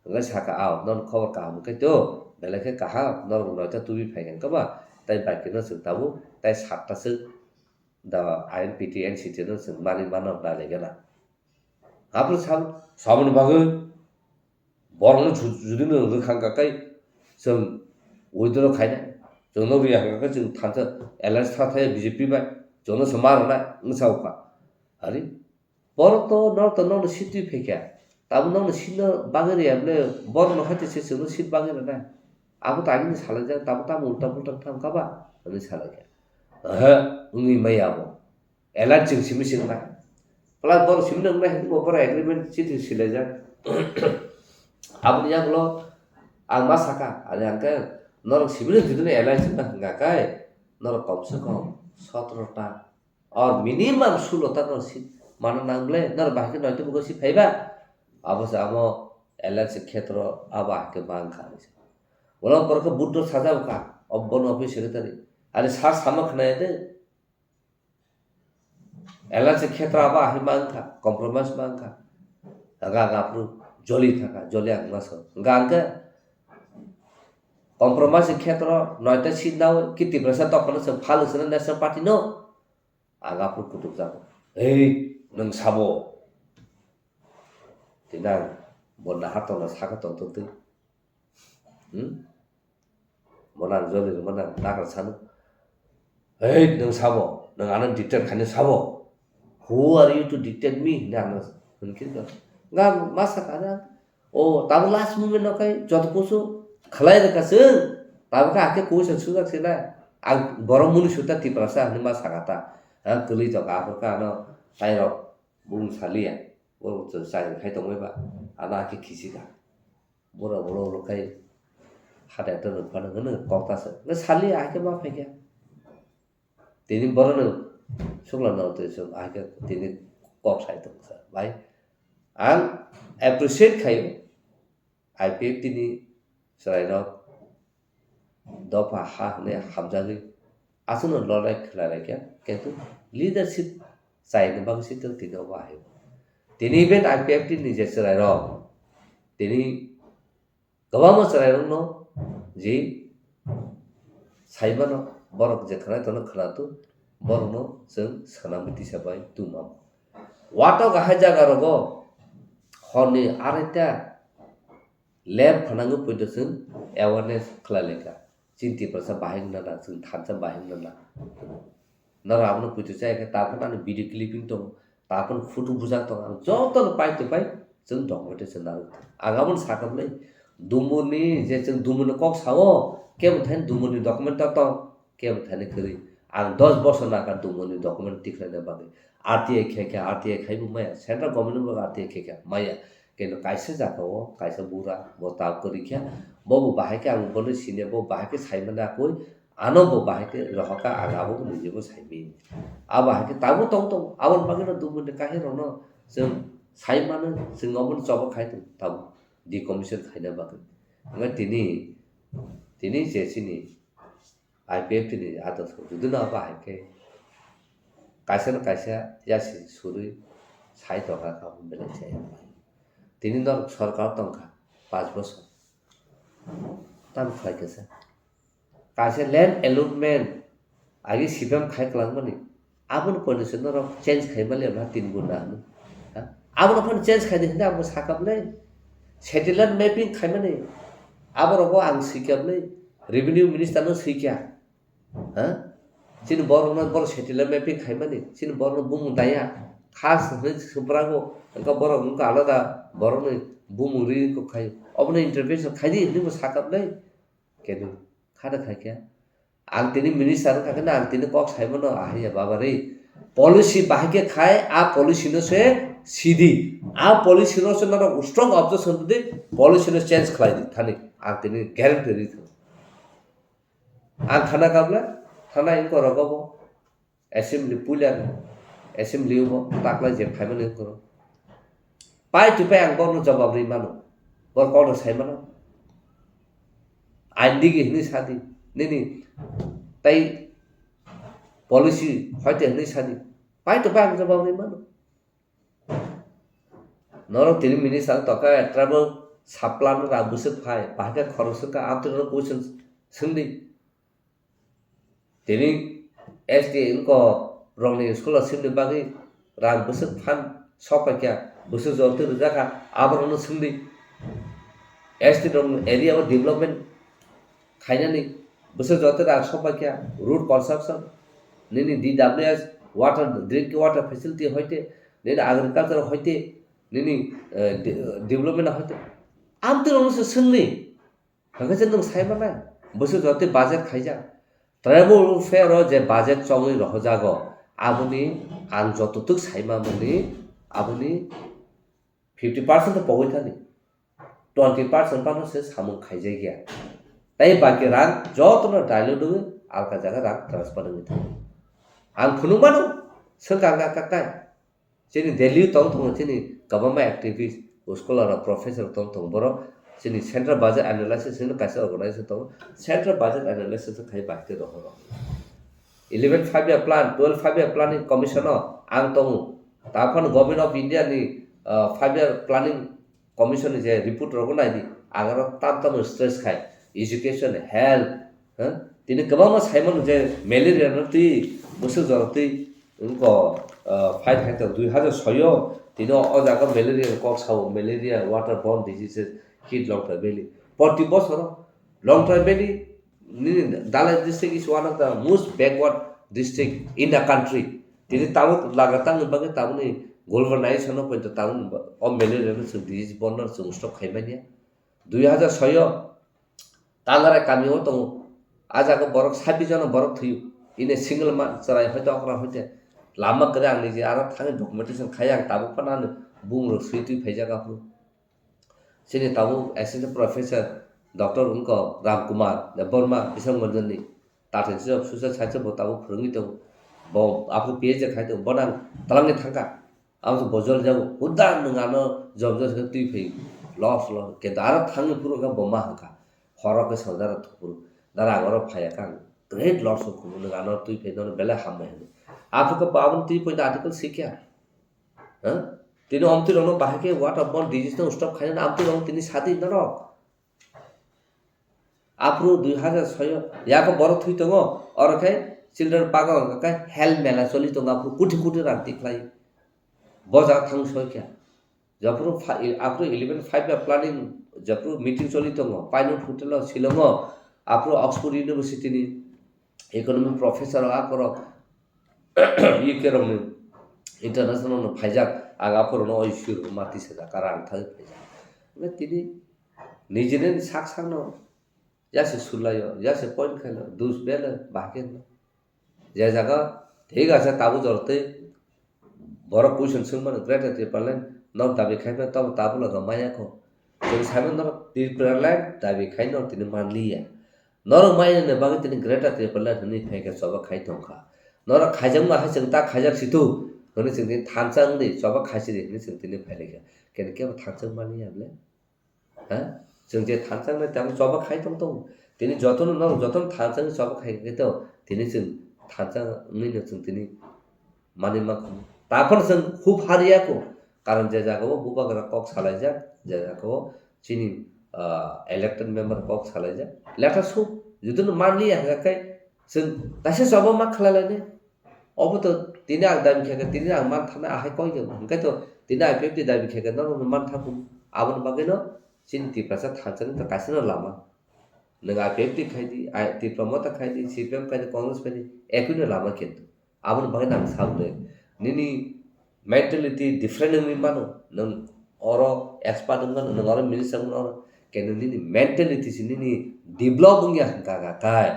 Hwnkhe sakha, "Ao, nono khobor kaham khe to, belai khe kaham, norok noita tubi phai khe ba, tai baki no chwng tabuk, tai satta chwng da I N P T N C T no chwng mani mano nai lai gana." Aphuru sabo, saboni bagwi borokno ju-, judi no rwkha hwnkha khe chwng withdraw khainai. Chwngno rwya hwnkha khe chwng thansa alliance tha thaya B J P bai. Chwngno se ma rwnai wngsa ukha. Ari, borok to norok to nokno seat twi phaikha. Tabuk nokno seat no bagwi rwya bwle borokno hai se chwngno seat bagwi rwnai. Abo to agini salaijak, tabuk tamo ulta pulta wngkha hwnkha ba? Hwnwi salaikha. Oho, wngwi maya abo. Alliance chwng simi swngnai. Plus borok simi nwngnai hwnwi bo borok agreement chithi silaijak. Aboni yagulo ang ma sakha, ani ang khe norok simi no jodi no alliance wngna hwnkha khe norok kom se kom sotro ta or minimum sulo ta norok si mana nang ble, norok bahai khe noito bugo si phaiba. Abo se amo alliance khetro abo hai khe ma wngkha ani se. Ulo borok khe Buddho sajak kha, o bono office secretary. Ani sa sama khna ya de. Alliance khetra ba hai ma wngkha, compromise ma wngkha. Aga aga aphuru joli thangkha, joli ang ma so. Hwnkha hwnkhe compromise khetra noita seat nao ki Tiprasa dophano se phalwi sino National Party no. Aga aphuru kutuk jago. Ei, nwng sabo. Tinang bo nahar tongna sakha tongtong twi. Hmm? Bo nang joli rwma nang nakar sano. Hei, nwng sabo, nwng ano dictate khaino sabo. Who are you to dictate me? Hinwi ano hwnkhe ga ma sakha na. O, tabuk last moment no kai joto kusu khlai rwkha chwng. Tabuk khe hakhe kuisa sujak se na. Ang borok muni suta Tiprasa hinwi ma sakha ta. Ha, kwlwi tok aphuru khe ano tairok bung saliya. Borok chwng chakri khai tongbai ba. Ano hakhe khisi kha. Bura bura ulo khai hata ekta rwk phano hwnwi kok ta se. Nw sali ahikhe ma phaikha. Tini borok nw sukla nw twi suk ahikhe tini kok sai tong sa. Bai ang appreciate khaio I P F T ni chwrairok dopha ha hwnwi hamjagwi aswkno lorai khlai lai kha. Kintu leadership Chaini bagwi se tong tini obo hai. Tini even I P F T ni je chwrairok, tini kwbangma chwrairokno je saimano, borok je khwnai tono khwnatung, borokno chwng swnamwi tisa bai tongma. Watok ahai jagarogo horni araita lab khwnangwi poito chwng awareness khlai laikha. Chini Tiprasa bahai wngna na, chwng thansa bahai wngna na. Norok abono poito chaya khe, ta phano ani video clipping tongo, ta phano photo bujak tongo, ang jotono pai to pai chwng documentation narwk. Ang abono sakha bwle, Dumuni je chwng Dumuni kok sao, kebo thani Dumuni document ta tong, kebo thani kwrwi. Ang dos bosor nangkha Dumuni document tikhlaina bagwi. R T I khe khe, R T I khaibo maya, central government bo R T I khe khe maya. Keno kaisa jagao kaisa bura bo tabuk kwrwi khe, bo bo bahai khe ang bono sini, bo bahai khe saimani akui, ano bo bahai khe rohorkha, ang abo bo nijebo saimani. Abo bahai khe tabuk tong tong, aboni bagwino Dumuni kahirokno chwng saimano, chwng obono choba khai tong tabuk decommission khaina bagwi. Hwnba tini, tini je chini I P F T ni ato jodi no bahai khe kaisa no kaisa yasi surwi sai tongkha kha belai chaya. Tini norok sorkar tongkha panch bosor. Tamo khlai khe sa. Kaisa land allotment agi C P M khai kwlangmani. Aboni condition norok change khai mali abla tin gun na hwnwi. Ha? Abono phano change khai di hwnwi abo sakha bwle. Satellite mapping khaimani. Aborogo ang swikha bwle. Revenue minister no swikha. Ha? Chini borokno borok satellite mapping khaimani. Chini borokno bumung daya. Khas hwnwi suprago. Engka borok engka alada borokni bumung ri kok khai. Obono intervention khai di hwnwi bo sakha bwle. Kenu khada khai khe. Ang tini minister wngkha khe na, ang tini kok saimano, ahai ya baba re. Policy bahai khe khai, a policy no se sidi. A policy no se norok strong objection di, policy no change khlai di thani. Ang tini guarantee ri thang. Ang thana kabla, thana ingko rogo bo. Assembly puila, assembly o bo taklai je phaimani wngkha. Pai tu pai ang borno jawab ri mano. Bor kono sai mano. Ain digi hwnwi sadi. Nini tai policy hoite hwnwi sadi. Pai tu pai ang jawab ri mano. Norok tini minister tokha tribal saplan rang bwswk phai. Bahai khe khorok swkha amtwino question swngdi. Tini S T wngkha rokni scholarship ni bagwi rang bwswk phan sok paikha, bwswk jotwi rwjakha, aborokno swngdi. S T rokni area o development khainani bwswk jotwi rang sok paikha, road construction, nini D W S, water, drinking water facility hoite, nini agriculture hoite, nini, eh, de-, development hoite. Amtwi rokno se swngni. Hwnkhe se nwng sai manai, bwswk jotwi budget khaijak. Tribal welfare o je budget chongwi rohojago, aboni ang jototwk sai mamani, aboni fifty percent to pogwi thani, twenty percent phano se samung khaijakya. Tei baki rang jotono dilute wngwi alka jaga rang transfer wngwi thango. Ang phunuk mano, swngkha wngkha kakai. Chini Delhi tong tongo chini kwbangma activist, scholar rok, professor tong tongo borok. Chini central budget analysis hwnwi kaisa organization tongo. Central budget analysis khai bahai khe rohor rok. Eleven five year plan, twelve five year planning commission o ang tongo. Ta phano Government of India ni, ah, five year planning commission ni je report rogo naidi, ang aro tam tamo stress khai, education, health, ha? Tini kwbangma saimano je malaria no twi bwswk jora twi wngkha, ah, fight hai tong dui hazar soi o tini o jaga malaria ni kok sao, malaria, water borne diseases, kid Longtrai Valley. Proti bosoro Longtrai Valley nini Dalai district is one of the most backward district in the country. Tini tabuk laga tangni bagwi tabukni globalization no poito tabukni ba-, o malaria no chwng disease borno chwng stop khaimanya. Dui hazar soi o Tangara kami o tongo. A jaga borok sabbish jona borok thwiyo. Ine single ma chwrai hoite okra hoite. Lama kwrwi ang niji aro thangwi documentation khai ang tabuk phano ano bumung rok swi twi phaijak aphuru. Chini tabuk assistant professor doctor wngkha Ram Kumar Debbarma, Biswanath Manjani, Tathai Institute of Social Science bo tabuk phwrwngwi tongo. Bo aphuru P H D khai tongo, bono ang twlangwi thangkha. Abo se bo jol jago, hudda nwng ano jom jol se twi phai, loss, loss, kintu aro thangwi phuru khe bo ma hwnkha, khorok khe sal dara thupuru, dara ang oro phaiya khe ang great loss wngkha, nwng ano twi phai nono belai hambai hwnwi. Aphuru khe bo aboni twi poito article sikya. Ha? Tini omtwi rokno bahai khe water borne disease no stop khaina, amtwi rokno tini sadi norok. Aphuru dui hazar soi o, yakho borok thwi tongo, oro khe children park o hwnka khe health mela choli tongo, aphuru kuti kuti rang tikhlai. Bo jaga thang soi khe. Jephuru pha-, i-, aphuru eleven five ya planning, jephuru meeting choli tongo, Pinewood Hotel o Shillong o, aphuru Oxford University ni economic professor rok, akorok, U K rok ni international no phaijak, ang aphuru no oi sir mati sajak, karang thai phaijak. Hwnba tini nijini sak sak no yase sulai o, yase point khaino, dus bele bahai khe no. Je jaga thik ase, tabuk jora tei borok question swngmano, Greater Tipraland no dabi khai mano, tamo tabuk laga maya kho. Chwng sai mano norok Tipraland dabi khai norok tini manliya. Norok maya ni bagwi tini Greater Tipraland hwnwi phai khe choba khai tong kha. Norok khaijakma hai chwng ta khaijak situ hwnwi chwng tini thansa wngdi, choba khai sidi hwnwi chwng tini phai lai kha. Kene kebo thansa manliya bole? Ha? Chwng je thansa wngnai tamo choba khai tong tongo. Tini jotono norok jotono thansa wngwi choba khai khe to tini chwng thansa wngwi no chwng tini manwi mankha. Taphano chwng hub hariya kho. Karon je jaga o bubagra kok salaijak, je jaga o chini, ah, elected member kok salaijak. Letha suk, jotono manliya hwnkha khe chwng kaisa choba ma khlai lainai. Obo to tini ang dabi khe khe, tini ang man thangna ahai koi khe, hwnkhe to tini I P F T dabi khe khe norok no man thang kho. Aboni bagwi no chini Tiprasa thansa ni to kaisa no lama. Nwng I P F T khai di, I-, Tipra Motha khai di, C P M khai di, Congress khai di, ekui no lama kintu. Aboni bagwi no ang sa le. Nini mentality different wngwi mano. Nwng oro expert wngmano, nwng oro minister wngmano, oro khe nwng nini mentality se nini develop wngya hwnkha kha khai.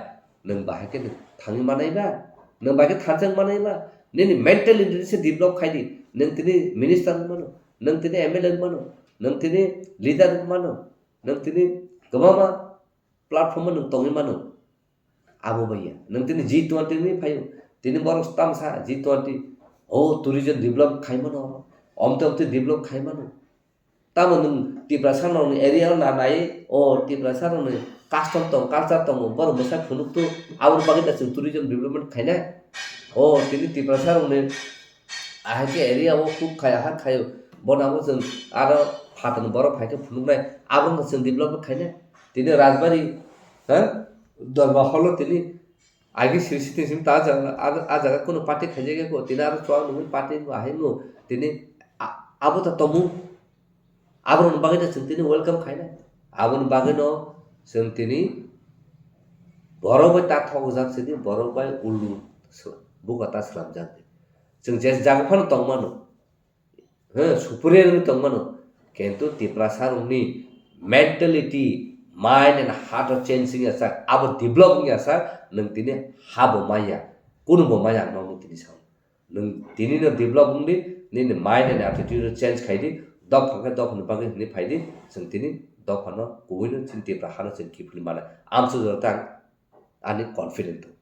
Nwng bahai khe nwng thangwi manai ba? Nwng bahai khe thansa wng manai ba? Nini mentality se develop khai di. Nwng tini minister wng mano, nwng tini M L A wng mano, nwng tini leader wng mano, nwng tini kwbangma platform o nwng tongwi mano. Abo bai ya. Nwng tini G twenty ni phaio. Tini borok tamsa G twenty. O tourism develop khai mano. Omte omte develop khai mano. Tamo nwng Tiprasa rokni area o na nai, o Tiprasa rokni custom tong, culture tongo, borok bwsa phunuk tu, aboni bagwi da chwng tourism development khainai. O tini Tiprasa rokni ahai khe area o huk khai, aha khaio, bono abo chwng aro phatarni borok phai khe phunuknai, abono chwng development khainai. Tini Rajbari, ha? Dorbar holo tini Agi siri sitting sim ta jaga, a, a jaga kunu party khaijak ya ko, tini aro chuwak nungwi party no ahai no, tini a, abo ta tomo. Aborokni bagwi no chwng tini welcome khainai. Aboni bagwi no chwng tini borok bai ta thokjak sidi, borok bai ulu sw-, buka ta swlamjak di. Chwng je jaga phano tongmano. He, superior wngwi tongmano. Kintu Tiprasa rokni mentality, mind and heart o change wngya sak, abo develop wngya sak, nwng tini habo maya, kunubo maya ang nono tini sao. Nwng tini no develop wngdi, nini mind and attitude o change khaidi, dopha khe dophani bagwi hinwi phaidi, chwng tini dophano kubui no chini Tipra hano chwng kiphilwi mannai. Amsuk jora tang ani confident tong.